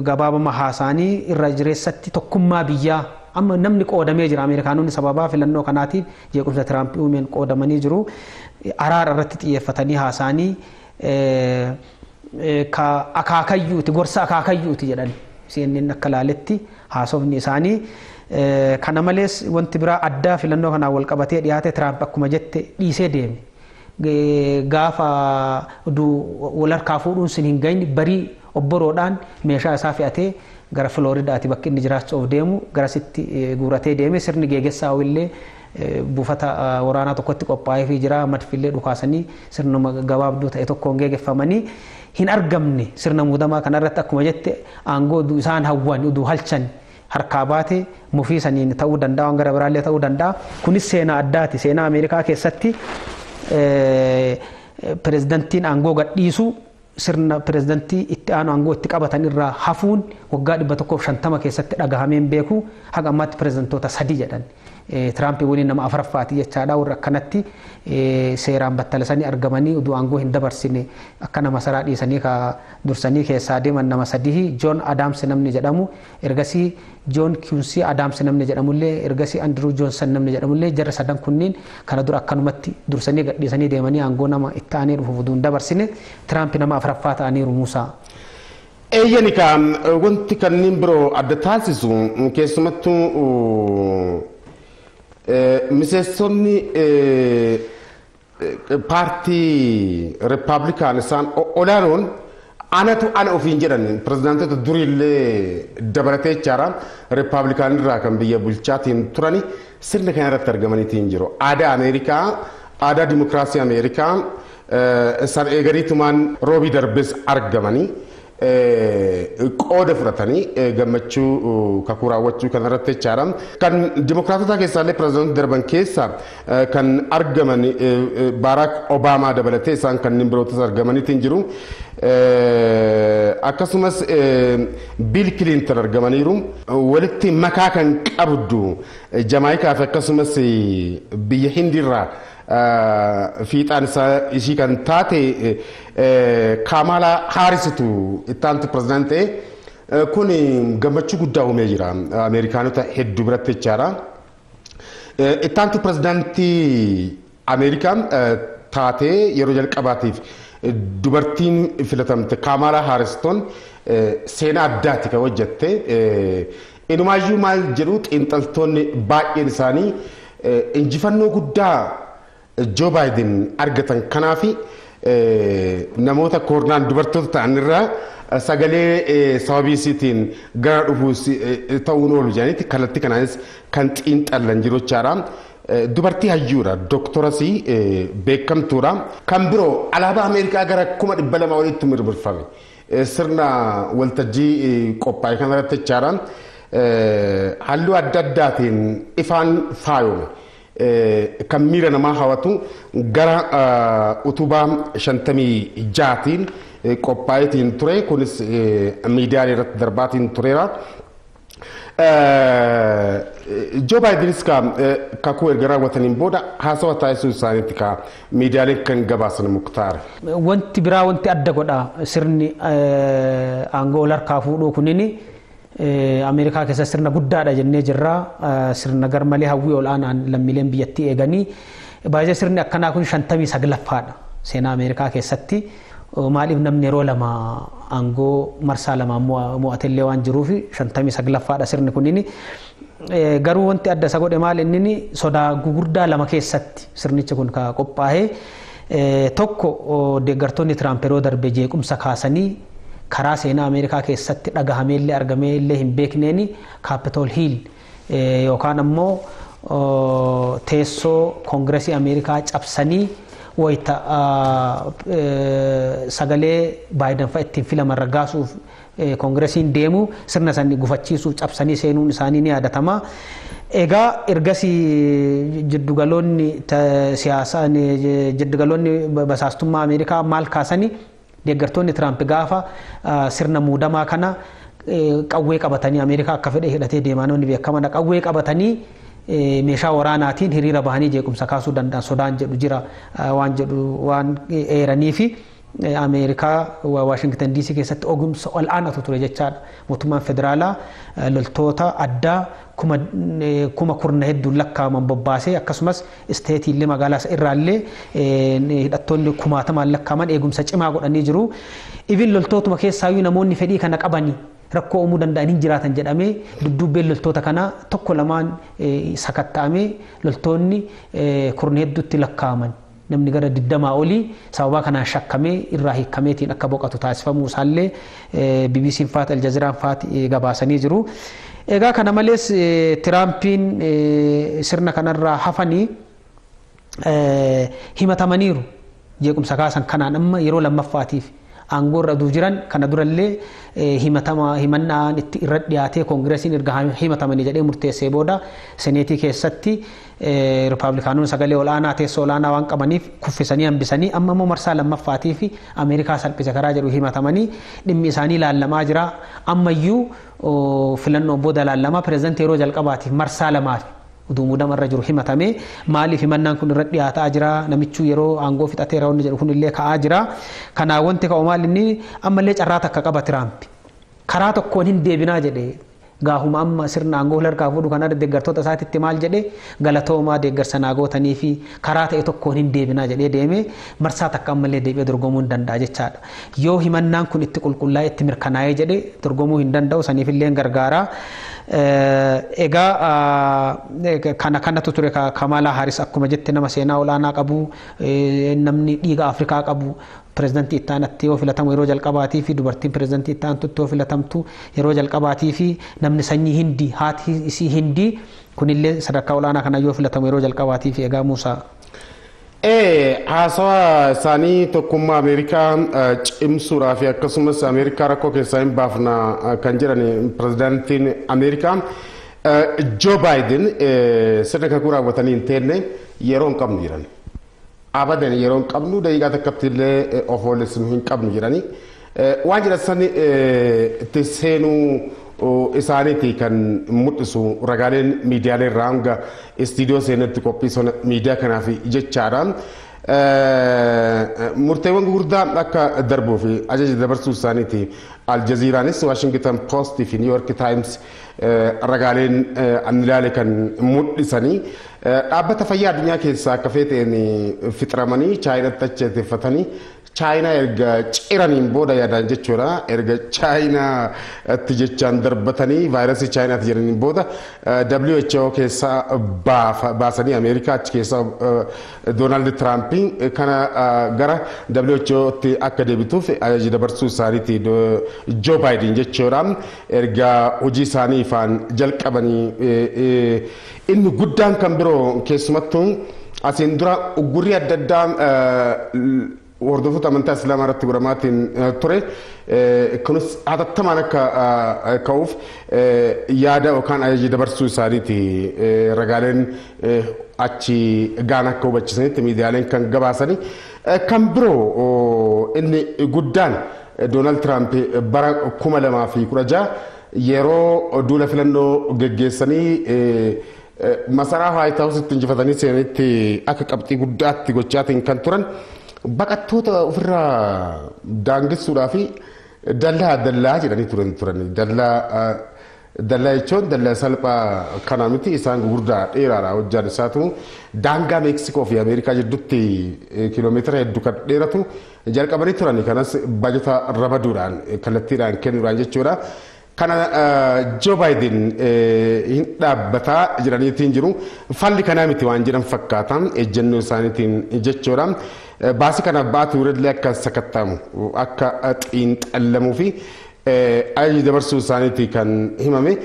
Speaker 1: gabaabama haasa'anii irra jireessatti tokkummaa biyyaa amma namni qoodamee jira. Ameerikaanonni sababaa filannoo kanaatiif jeequmsa Tiraamp uumeen qoodamanii jiru. Araara irratti xiyyeeffatanii haasa'anii akaakayyuuti, gorsa akaakayyuuti jedhan CNN akka laaletti haasofni isaanii. Kana malees wanti biraa addaa filannoo kanaan wal qabatee dhiyaate Tiraamp akkuma jette dhiisee deeme. Gaafa wal harkaa fuudhuun sin hin gahini barii obboroodhaan meeshaa isaa fe'atee gara Filooridaati bakki inni jiraachuuf deemu garasitti guuratee deeme. Sirni geeggessaa illee buufata waraanaa tokkotti qophaa'ee fi jira. Madfillee dhukaasanii sirnuma gabaabduu ta'e tokkoon geeggeffamanii hin argamne. Sirna muudamaa kanarratti akkuma jette aangoo isaan hawwan uduu halchan harkaa baate mufii saniin ta'uu danda'a, waan gara biraallee ta'uu danda'a. Kunis seenaa addaati. Seenaa Ameerikaa keessatti pirezidantiin aangoo gadhiisu sirna pirezidantii itti aanu aangoo itti qabatan irraa hafuun waggaa 150 keessatti dhagahameen beeku. Haga ammaatti pirezidantoota 3 jedhan. Tiraamp waliin nama 4ffaati jechaadha. Warra akkanatti seeraan battalasanii argamanii uduu aangoo hin dabarsine akka nama masaraa dhiisanii ka dursanii keessaa deeman nama 3. Joon Adams namni jedhamu, ergasii Joon Quincy Adams namni jedhamullee, ergasii Andrew Johnson namni jedhamullee, jarra sadan kunniin kana dura akkanumatti dursanii gadhiisanii deemanii aangoo nama itti aanee dhufuuf uduu hin dabarsine. Tiraamp nama 4ffaa ta'aniiru Musaa.
Speaker 2: Eeyyani ka wanti kanneen biroo adda taasisu keessumattuu miseensonni paartii Rippaabilikaan isaan olaanoon anatu ana ofiin jedhan pirezidaantota duriillee dabalatee jechaadha. Rippaabilikaan irraa kan biyya bulchaatiin turani sirna kana irratti argamaniitiin jiru. Aadaa Ameerikaa, aadaa dimokiraasii Ameerikaa san eeganiitumaan roobii darbes argamanii qooda fudhatanii gammachuu kakuu raawwachuu kana irratti jechaadha. Kan dimokiraatota keessaallee pirezidaantii darban keessa kan argaman Baaraak Obaamaa dabalatee isaan kanneen birootis argamaniitiin jiru. Akkasumas Biil Kilinton argamaniiru. Walitti makaa kan qabdu Jamaayikaa fi akkasumas biyya Hindiirraa fiixaan isaa ishii kan taate Kaamaalaa Haarisitu itti aantu pirezidaantii ta'e. Kun gammachuu guddaa uumee jira Ameerikaanota hedduu biratti jechaadha. Itti aantu pirezidaantii Ameerikaa taatee yeroo jalqabaatiif dubartiin filatamte Kaamaalaa Haaristoon seenaa addaati kan hojjette. Inumaayyuu maal jedhu xiinxaltoonni baay'een isaanii injifannoo guddaa Joo Baayiden argatan kanaafi namoota koornaan dubartoota ta'an irraa sagalee sababii isiitiin gara dhufuus ta'uun oolu jedhaniiti kallattii kanaanis kan xiinxallan jiru jechaadha. Dubartii hayyuudha, dooktorasii beekamtuudha. Kan biroo alaabaa Ameerikaa gara 200,000 olitti mirmirfame. Sirna waltajjii qophaa'e kanarratti jechaadha. Halluu adda addaatiin ifaan faayome. Kan miira namaa hawwatu gara utubaa 56tiin qophaa'eetiin ture. Kunis miidiyaalee irratti darbaatiin tureera. Joo Baayidenis kakuu erga raawwataniin booda haasawa taasisuu isaaniitti ka miidiyaaleen kan gabaasan Muktaar.
Speaker 1: Wanti biraa wanti adda godha sirni aangoo wal harkaa fuudhuu kunniin Ameerikaa keessa sirna guddaadha jennee jirra. Sirna garmalee hawwii ol'aanaan lammiileen biyyattii eeganii. Baay'ee sirni akkanaa kun 59ffaadha seenaa Ameerikaa keessatti. Maaliif namni yeroo lama aangoo marsaa lama mo'atellee waan jiruuf 59ffaadha sirni kunniin. Garuu wanti adda isa godhe maal inni sodaa gugurdaa lama keessatti sirnichi kun ka qophaa'e. Tokko deeggartoonni Tiraamp yeroo darbe jeequmsa kaasanii karaa seenaa Ameerikaa keessatti dhagahamee illee argamee illee hin beekneeni Kaapitool Hiil yookaan ammoo teessoo Koongiresii Ameerikaa cabsanii wayita sagalee Baayiden fa'a ittiin filaman raggaasuuf koongiresiin deemu sirna isaanii gufachiisuuf cabsanii seenuun isaanii ni yaadatama. Egaa ergasii jiddugaloonni siyaasaa jiddugaloonni basaastummaa Ameerikaa maal kaasanii deeggartoonni Tiraamp gaafa sirna muudamaa kana qawwee qabatanii Ameerikaa akka fedhe hidhatee deemaa namni beekamadha. Qawwee qabatanii meeshaa waraanaatiin hiriira bahanii jeequmsa kaasuu danda'an sodaan jedhu jira waan jedhu waan eeranii fi Ameerikaa Waashingtan DC keessatti ogumsa ol'aanatu ture jechaadha. Mootummaan federaalaa loltoota addaa kuma kurna hedduun lakkaa'aman bobbaasee akkasumas isteetiillee magaalaa irraallee hidhattoonni kumaatamaan lakkaa'aman eegumsa cimaa godhanii jiru. Ibin loltootuma keessaayyuu namoonni fedhii kana qabanii rakkoo uumuu danda'an hin jiraatan jedhamee dudduubbeen loltoota kanaa tokko lamaan sakatta'amee loltoonni kurna hedduutti lakkaa'aman. Namni gara 20 olii sababa kanaan shakkamee irraa hiikkameetiin akka boqotu taasifamuu isaallee BBC'n faati Aljazeeraan faati gabaasanii jiru. Egaa kana malees Tiraampiin sirna kanarraa hafanii himatamaniiru jeequmsa kaasan kanaan amma yeroo lammaffaatiif aangoo irra aduu jiran kana durallee himatama himannaan itti irra dhiyaatee koongiresiin erga himatamanii jedhee murteessee booda seneetii keessatti ripaablikaanonni sagalee ol'aanaa teessoo ol'aanaa waan qabaniif kuffisanii hambisanii amma immoo marsaa lammaffaatii fi Ameerikaa salphise karaa jedhu himatamanii dhimmi isaanii laallamaa jira. Ammayyuu filannoon booda laallamaa pireezidantii yeroo jalqabaatiif marsaa lamaaf utuu muudama irra jiru himatamee maaliif himannaan kun irra dhiyaataa jira namichuu yeroo aangoo fixateera wanni jedhu kunillee ka'aa jira. Kanaaf wanti ka'u maal inni ammallee carraa takka qaba Tiraamp. Karaa tokkoon hin deebinaa jedhe gaafuma amma sirna aangoo harkaa fuudhu kana deeggartoota isaatitti maal jedhe galatoomaa deeggarsa naa gootanii fi karaa ta'e tokkoon hin deebinaa jedhee deemee marsaa takka ammallee deebi'ee dorgomuu hin danda'a jechaadha. Yoo himannaan kun itti qulqullaa'ee itti mirkanaa'ee jedhe dorgomuu hin danda'u saniifillee gargaara. Egaa kana kanatu ture Kamala Harris akkuma jette nama seenaa olaanaa qabu namni dhiiga Afrikaa qabu pireezidantii itti aanatti yoo filatamu yeroo jalqabaatii fi dubartiin pireezidantii itti aantutti yoo filatamtu yeroo jalqabaatii fi namni sanyii Hindii haati isii Hindii kunillee sadarkaa olaanaa kana yoo filatamu yeroo jalqabaatii fi egaa Muusaa.
Speaker 2: Haasawaa isaanii tokkummaa Ameerikaa cimsuudhaa fi akkasumas Ameerikaa rakkoo keessaa hin baafna kan jedhan pireezidaantiin Ameerikaa Joo Baayiden sirna kakuu raawwatanii hin teenne yeroo hin qabnu jedhan. Abadan yeroo hin qabnu daqiiqaa takkatti illee of oolessinu hin qabnu jedhani. Waan jedhan san itti seenuu isaaniiti kan mul'isu ragaaleen miidiyaalee irraa hanga istiidiyoo seenatti qophiisona miidiyaa kanaaf jechaadha. Murteewwan gurguddaa akka darbuu fi ajaja dabarsuu isaaniiti. Aljazeeraanis Waashingtan Post fi New York Times ragaaleen an ilaale kan mul'isanii dhaabbata fayyaa addunyaa keessaa akka feeteen fixramanii Chaayinaatti achi Chaayinaa erga ciraniin booda yaadaan jechuudha. Erga Chaayinaatti jechaan darbatanii vaayirasii Chaayinaatti jedhaniin booda WHO keessaa baasanii Ameerikaa achi keessaa Doonaald Tiraampiin kana gara WHOtti akka deebituuf ajaja dabarsuu isaaniiti Joo Baayiden jechuudha. Erga hojii isaanii ifaan jalqabanii inni guddaan kan biroo keessumattuu asiin dura uggurri adda addaa hordoftoota amantaa Islaamaa irratti godhamaatiin ture. Kunis hatattamaan akka ka'uuf yaada yookaan ajaja dabarsuu isaaniiti ragaaleen achi gaan akka hubachiisanitti miidiyaaleen kan gabaasani. Kan biroo inni guddaan Doonaald Tiraamp bara 2016 yeroo duula filannoo geggeessanii masaraa Waayit Haawusitti injifatanii seenanitti akka qabxii guddaatti gochaatiin kan turan baqattoota ofirraa daangessuudhaa fi dallaa dallaa jedhanii turan dallaa jechuun dallaa salphaa kana miti isaan gurguddaa dheeraadha hojjaan isaatu daangaa Meeksikoo fi Ameerikaa jidduutti kiiloomeetira hedduu kan dheeratu jalqabanii turan kanas bajeta rabaduudhaan kallattiidhaan kennuudhaan jechuudha. Kana Joo Baayiden hin dhaabbataa jiraniitiin jiru. Falli kanaa miti waan jedhan fakkaata ejjennoo isaaniitiin jechuudha. Baasii kanaaf baatu irratti akka sakattamu akka xiinxallamuu fi ajaja dabarsuu isaaniiti kan himame.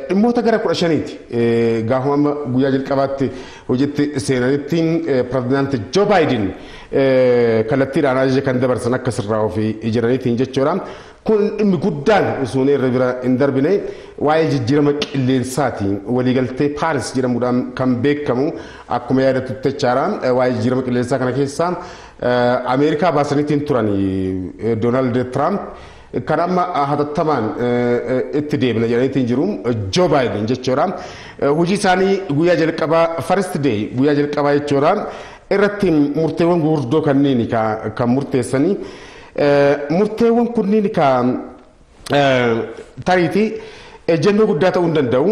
Speaker 2: Dhimmoota gara 15ti gaafuma amma guyyaa jalqabaatti hojiitti seenanitti pirezidaanti Joo Baayiden kallattiidhaan ajaja kan dabarsan akka sirraa ofii jiraniitiin jechuudha. Kun dhimmi guddaan osoo irra bira hin darbine waa'ee jijjiirama qilleensaati. Waliigaltee Paaris jedhamuudhaan kan beekamu akkuma yaadattu jechaadha. Waa'ee jijjiirama qilleensaa kana keessaa Ameerikaa baasaniitiin turan Doonaald Tiraamp. Kan amma hatattamaan itti deebina jedhaniitiin jiru Joo Baayiden jechuudha. Hojii isaanii guyyaa jalqabaa first day guyyaa jalqabaa jechuudha. Irratti murteewwan gurguddoo kanneen kan murteessanii murteewwan kunneen kan tariitii ejjennoo guddaa ta'uu hin danda'u.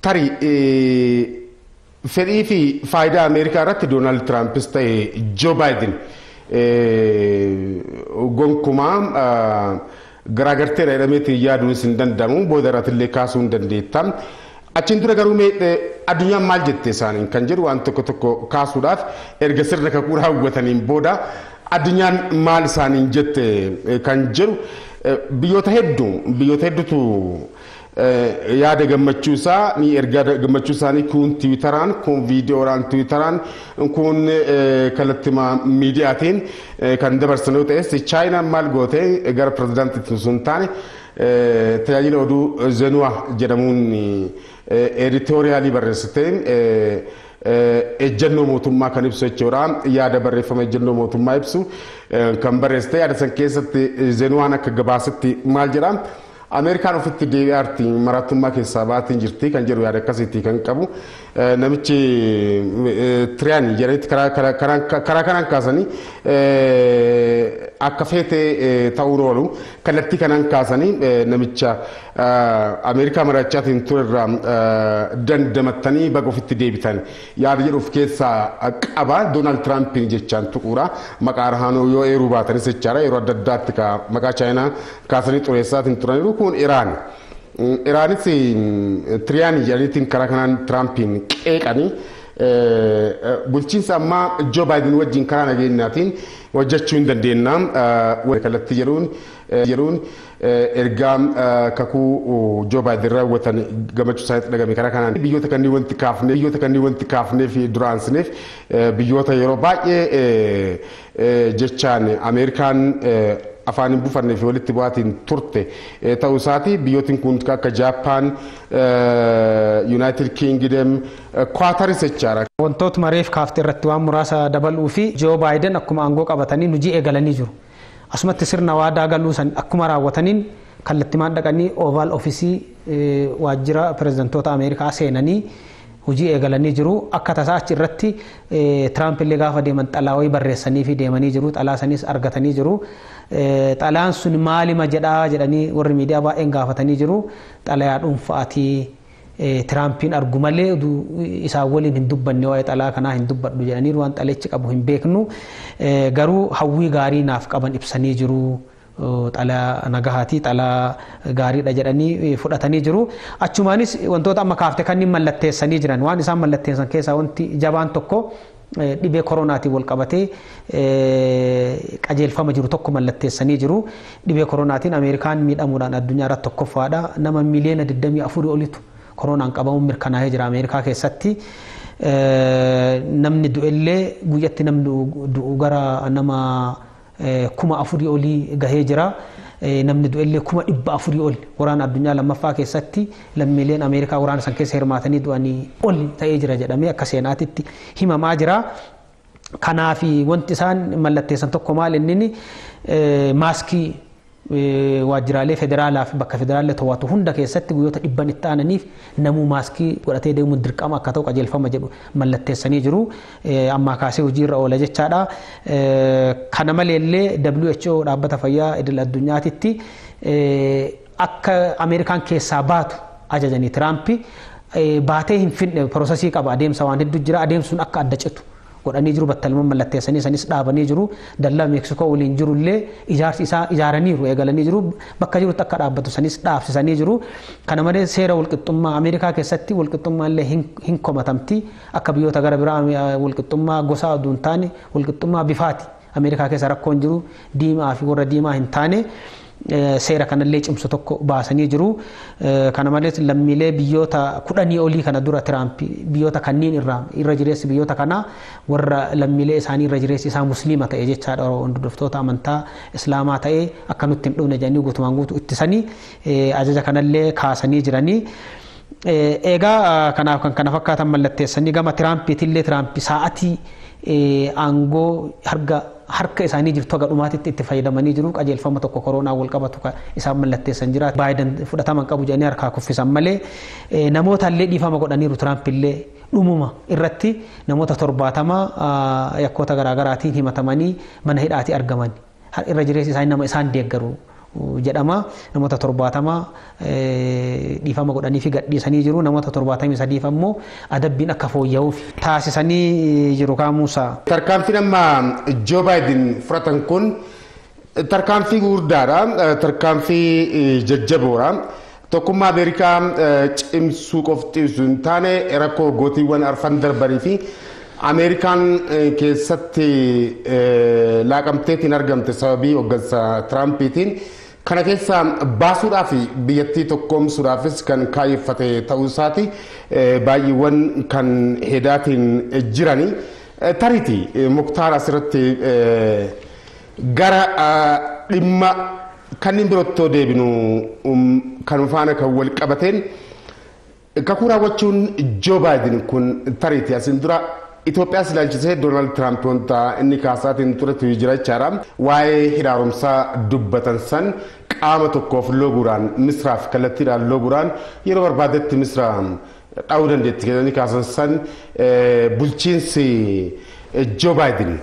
Speaker 2: Tarii fedhii fi faayidaa Ameerikaa irratti Doonaald Tiraampis ta'e Joo Baayiden gonkumaa garaagarteedha jedhameetiin yaaduunis hin danda'amu. Booda irratti kaasuu hin dandeetta. Achiin dura garuu addunyaan maal jette isaaniin kan jedhu waan tokko tokko kaasuudhaaf erga sirna kakuu raawwataniin booda addunyaan maal isaaniin jette kan jedhu biyyoota hedduutu yaada gammachuu isaa ni ergaa gammachuu isaanii kun tiwiitaraan kun viidiyoodhaan tiwiitaraan kun kallattima miidiyaatiin kan dabarsan yoo ta'es Chaayinaan maal goote gara pirezidaantiitti osoo hin taane tajaajila oduu Zenuwa jedhamuun editooriyaalii barreessite ejjennoo mootummaa kan ibsu jechuudha. Yaada barreeffama ejjennoo mootummaa ibsu kan barreessite yaada san keessatti Zenuwaan akka gabaasetti maal jedhaa? Ameerikaan ofitti deebi'aarti maratummaa keessaa baatiin jirti kan jedhu yaada akkasiitti kan qabu. Namichi Tiriyaan jedhanitti karaa kanaan kaasanii akka feete ta'uun oolu kallattii kanaan kaasanii namicha Ameerikaa marachaatiin turerraa dandamattanii baga ofitti deebitan yaada jedhu of keessaa qaba. Doonaald Tiraampiin jechaan tuquudha. Maqaa Arhaanoo yoo eeruu baatanis jechaadha. Yeroo adda addaatti maqaa Chaayinaa kaasanii xureessaatiin turaniiru. Kun Iraan. Iraanis Tiriyaanii jedhaniitiin karaa kanaan Tiraampiin qeeqanii bulchiinsa ammaa Joo Baayiden wajjin karaa nageenyaatiin hojjechuu hin dandeenya. Kallattii jedhuun ergaa kakuu Joo Baayiden raawwatan gammachuu isaaniitti dhagame karaa kanaan biyyoota kanneen wanti kaafnee fi duraansineef biyyoota yeroo baay'ee jechaan Ameerikaan afaan hin buufannee fi walitti bu'aatiin turte ta'uu isaati. Biyyootiin kun akka Jaappaan, Yuunaayitid Kiingidem, Kwaataris jechaadha.
Speaker 1: Wantoota mareef kaaftee irratti waan muraasa dabaluu fi Joo Baayiden akkuma aangoo qabatanii hojii eegalanii jiru. Asumatti sirna waadaa galuu san akkuma raawwataniin kallattimaan dhaqanii Oval Ofisii waajjira pirezidantoota Ameerikaa seenanii hojii eegalanii jiru. Akka tasaa achi irratti Tiraamp illee gaafa deeman xalaa wayii barreessanii fi deemanii jiru. Xalaa sanis argatanii jiru. Xalaan sun maalima jedhaa jedhanii warri miidiyaa baay'een gaafatanii jiru. Xalayaa dhuunfaatii Tiraampiin argu malee isaan waliin hin dubbanne waa'ee xalaa kanaa hin dubbadhu jedhanii waan xalechi qabu hin beeknu. Garuu hawwii gaarii naaf qaban ibsanii jiru. Xalaa nagahaatii xalaa gaariidha jedhanii fudhatanii jiru. Achumaanis wantoota amma kaafte kanneen mallatteessanii jiran waan isaan mallatteessan keessaa wanti jabaan tokko dhibee koronaatiin wal qabatee qajeelfama jiru tokko mallatteessanii jiru. Dhibee koronaatiin Ameerikaan miidhamuudhaan addunyaa irratti tokkoffaadha. Nama miliyoona 24 olitu koronaan qabamuun mirkanaa'ee jira Ameerikaa keessatti. Namni du'ellee guyyatti namni du'u gara nama 4,000 olii gahee jira. Namni du'ellee 400,000 ol waraana addunyaa lammaffaa keessatti lammiileen Ameerikaa waraana san keessa hirmaatanii du'anii ol ta'ee jira jedhamee akka seenaatitti himamaa jira. Kanaaf wanti isaan mallatteessan tokko maal inni maaskii waajjiraalee federaalaa fi bakka federaalaa to'atu hunda keessatti guyyoota 100 itti aananiif namuu maaskii godhatee deemuun dirqama akka ta'u qajeelfama jedhu mallatteessanii jiru. Ammaa kaasee hojiirra oola jechaadha. Kana maleellee WHO dhaabbata fayyaa idil addunyaatitti akka Ameerikaan keessaa baatu ajajanii Tiraampi baatee hin finne piroosesii qaba adeemsa waan hedduu jira adeemsuun akka adda citu godhanii jiru, battaluma mallatteessanii sanis dhaabanii jiru. Dallaa Meeksikoo waliin jiru illee ijaarsi isaa ijaaraniiru, eegalanii jiru, bakka jirutti akka dhaabbatu sanis dhaabsisanii jiru. Kana malee seera walqixxummaa Ameerikaa keessatti walqixxummaa illee hin komatamti. Akka biyyoota gara biraa walqixxummaa gosaa oduu hin taane walqixxummaa bifaati. Ameerikaa keessa rakkoon jiru diimaa fi warra diimaa hin taane seera kanallee cimsu tokko baasanii jiru. Kana malees lammiilee biyyoota 10 olii kana dura Tiraamp biyyoota kanneen irraa irra jireessi biyyoota kanaa warra lammiilee isaanii irra jireessi isaa musliima ta'e jechaadha, hordoftoota amantaa islaamaa ta'e akka nutti hin dhufne jedhanii guutumaan guutuu ittisanii ajaja kanallee kaasanii jiranii. Egaa kanaaf kan kana fakkaatan mallatteessanii gama Tiraampiitillee Tiraamp sa'atii aangoo harka isaanii jirtu haga dhumaatitti itti fayyadamanii jiru. Qajeelfama tokko koronaa wal qabatu isaan mallatteessan jira. Baayiden fudhataman qabu jedhanii harkaa kuffisan malee namoota illee dhiifama godhaniiru. Tiraamp illee dhumuma irratti namoota 70 yakkoota garaagaraatiin himatamanii mana hidhaatii argaman. Irra jireessi isaanii nama isaan deeggaru jedhama. Namoota 70 dhiifama godhanii fi gadhiisanii jiru. Namoota 73 ammoo adabbiin akka fooyya'uuf taasisanii jiru. Kaamuusaa.
Speaker 2: Tarkaanfiin amma Joo Baayiden fudhatan kun tarkaanfii gurguddaadha. Tarkaanfii jajjaboodha. Tokkummaa Ameerikaa cimsuu qofti osoo hin taane rakkoo gootiiwwan arfan darbanii fi Ameerikaan keessatti laaqamteetiin argamte sababii hooggansa Tiraampiitiin kana keessa baasuudhaaf biyyattii tokkoomsuudhaafis kan kaayyeffate ta'uu isaati baay'eewwan kan hedaatiin jirani. Tariiti Muktaar asirratti gara dhimma kanneen birootti deebinu kan faana kan wal qabateen kakuu raawwachuun Joo Baayiden kun tariiti asiin dura Itoophiyaas ilaalchisee Doonaald Tiraamp wanta inni kaasaatiin turetu jira jechaadha. Waa'ee hidha haaromsaa dubbatan san qaama tokkoof looguudhaan Misraaf kallattiidhaan looguudhaan yeroo barbaadetti Misra dha'uu dandeetti jedhanii kaasan san bulchiinsi Joo Baayiden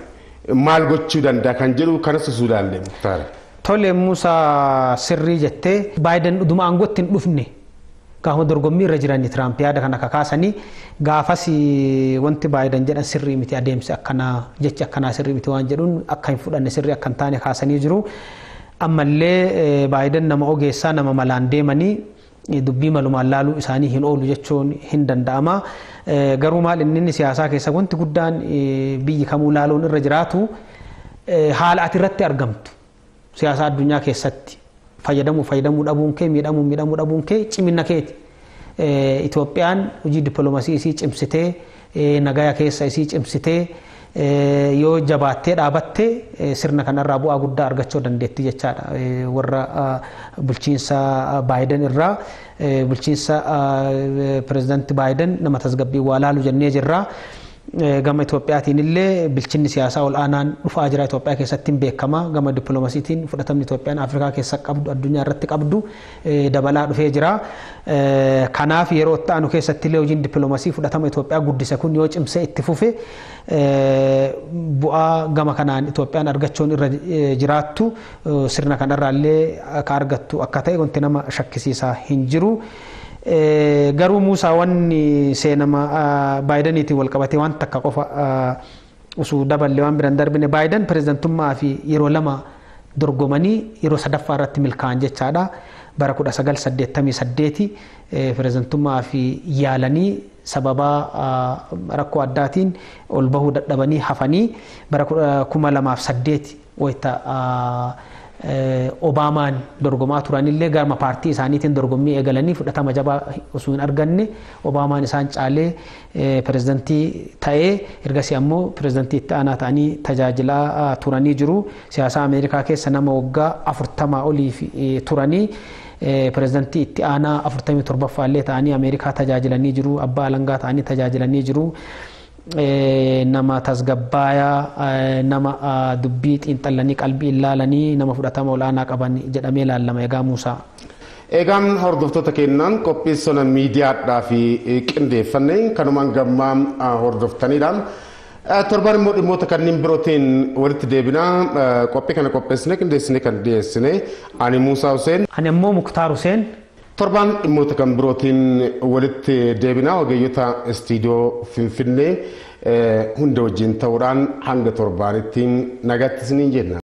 Speaker 2: maal gochuu danda'a kan jedhu kanas osoo ilaalle.
Speaker 1: Tole Muusaa, sirrii jettee. Baayiden dhuma aangootti hin dhufne gaafa dorgommii irra jiranii Tiraamp yaada kana kakaasanii gaafas wanti Baayiden jedhan sirrii miti, adeemsi akkanaa jechi akkanaa sirrii miti waan jedhuun akka hin fudhanne, sirrii akka hin taane kaasanii jiru. Ammallee Baayiden nama ogeessaa, nama malaan deemanii dubbii malumaan laaluu isaanii hin oolu jechuun hin danda'ama. Garuu maal inni siyaasaa keessa wanti guddaan biyyi kamuu laaluun irra jiraatu haala ati irratti argamtu siyaasa addunyaa keessatti fayyadamuu fayyadamuu dhabuun kee, miidhamuu miidhamuu dhabuun kee cimina keeti. Itoophiyaan hojii dippiloomasii isii cimsitee, nagaya keessa isii cimsitee yoo jabaattee dhaabatte sirna kanarraa bu'aa guddaa argachuu dandeetti jechaadha. Warra bulchiinsa Baayiden irraa bulchiinsa pirezidaantii Baayiden nama tasgabbii waa laalu jennee jirra. Gama Itoophiyaatiin illee bilchinni siyaasaa ol aanaan dhufaa jira Itoophiyaa keessatti hin beekama. Gama dippiloomaasiitiin fudhatamni Itoophiyaan Afrikaa keessa qabdu, addunyaa irratti qabdu dabalaa dhufee jira. Kanaaf yeroo itti aanu keessatti illee hojiin dippiloomaasii fudhatama Itoophiyaa guddise kun yoo cimsee itti fufe bu'aa gama kanaan Itoophiyaan argachuun irra jiraattu sirna kanarraa illee akka argattu akka ta'e wanti nama shakkisiisaa hin jiru. Garuu Muusaa, wanni seenama Baayidaniitiin wal qabatee waan takka qofa osoo daballee waan biraan darbine, Baayiden pirezidantummaa fi yeroo lama dorgomanii yeroo sadaffaa irratti milkaa'an jechaadha. Bara 1988 pirezidantummaa fi yaalanii sababa rakkoo addaatiin ol bahuu dadhabanii hafanii bara 2008 wayita Obaamaan dorgomaa turanillee gama paartii isaaniitiin dorgommii eegalanii fudhatama jabaa osoo hin arganne Obaamaan isaan caalee pirezidantii ta'ee ergasii ammoo pirezidantii itti aanaa ta'anii tajaajilaa turanii jiru. Siyaasa Ameerikaa keessa nama waggaa 40 olii turanii pirezidantii itti aanaa 47ffaa illee ta'anii Ameerikaa tajaajilanii jiru. Abbaa alangaa ta'anii tajaajilanii jiru. Nama tasgabbaayaa, nama dubbii xiinxallanii qalbii ilaalanii, nama fudhatama olaanaa qaban jedhamee ilaallama egaa Muusaa.
Speaker 2: Egaan hordoftoota keenyaan qophii sona miidiyaadhaa fi qindeeffanne kanumaan gammaa hordoftanidha. Torban immoo dhimmoota kanneen birootiin walitti deebinaa. Qophii kana qopheessine qindeessine kan dhiyeessine ani Muusaa Hussein.
Speaker 1: Ani immoo Muktaar Hussein.
Speaker 2: Torban dhimmoota kan birootiin walitti deebinaa. Ogeeyyota istiidiyoo Finfinnee Hunda wajjin ta'uudhaan hanga torbaanitti nagaatti isiniin jenna.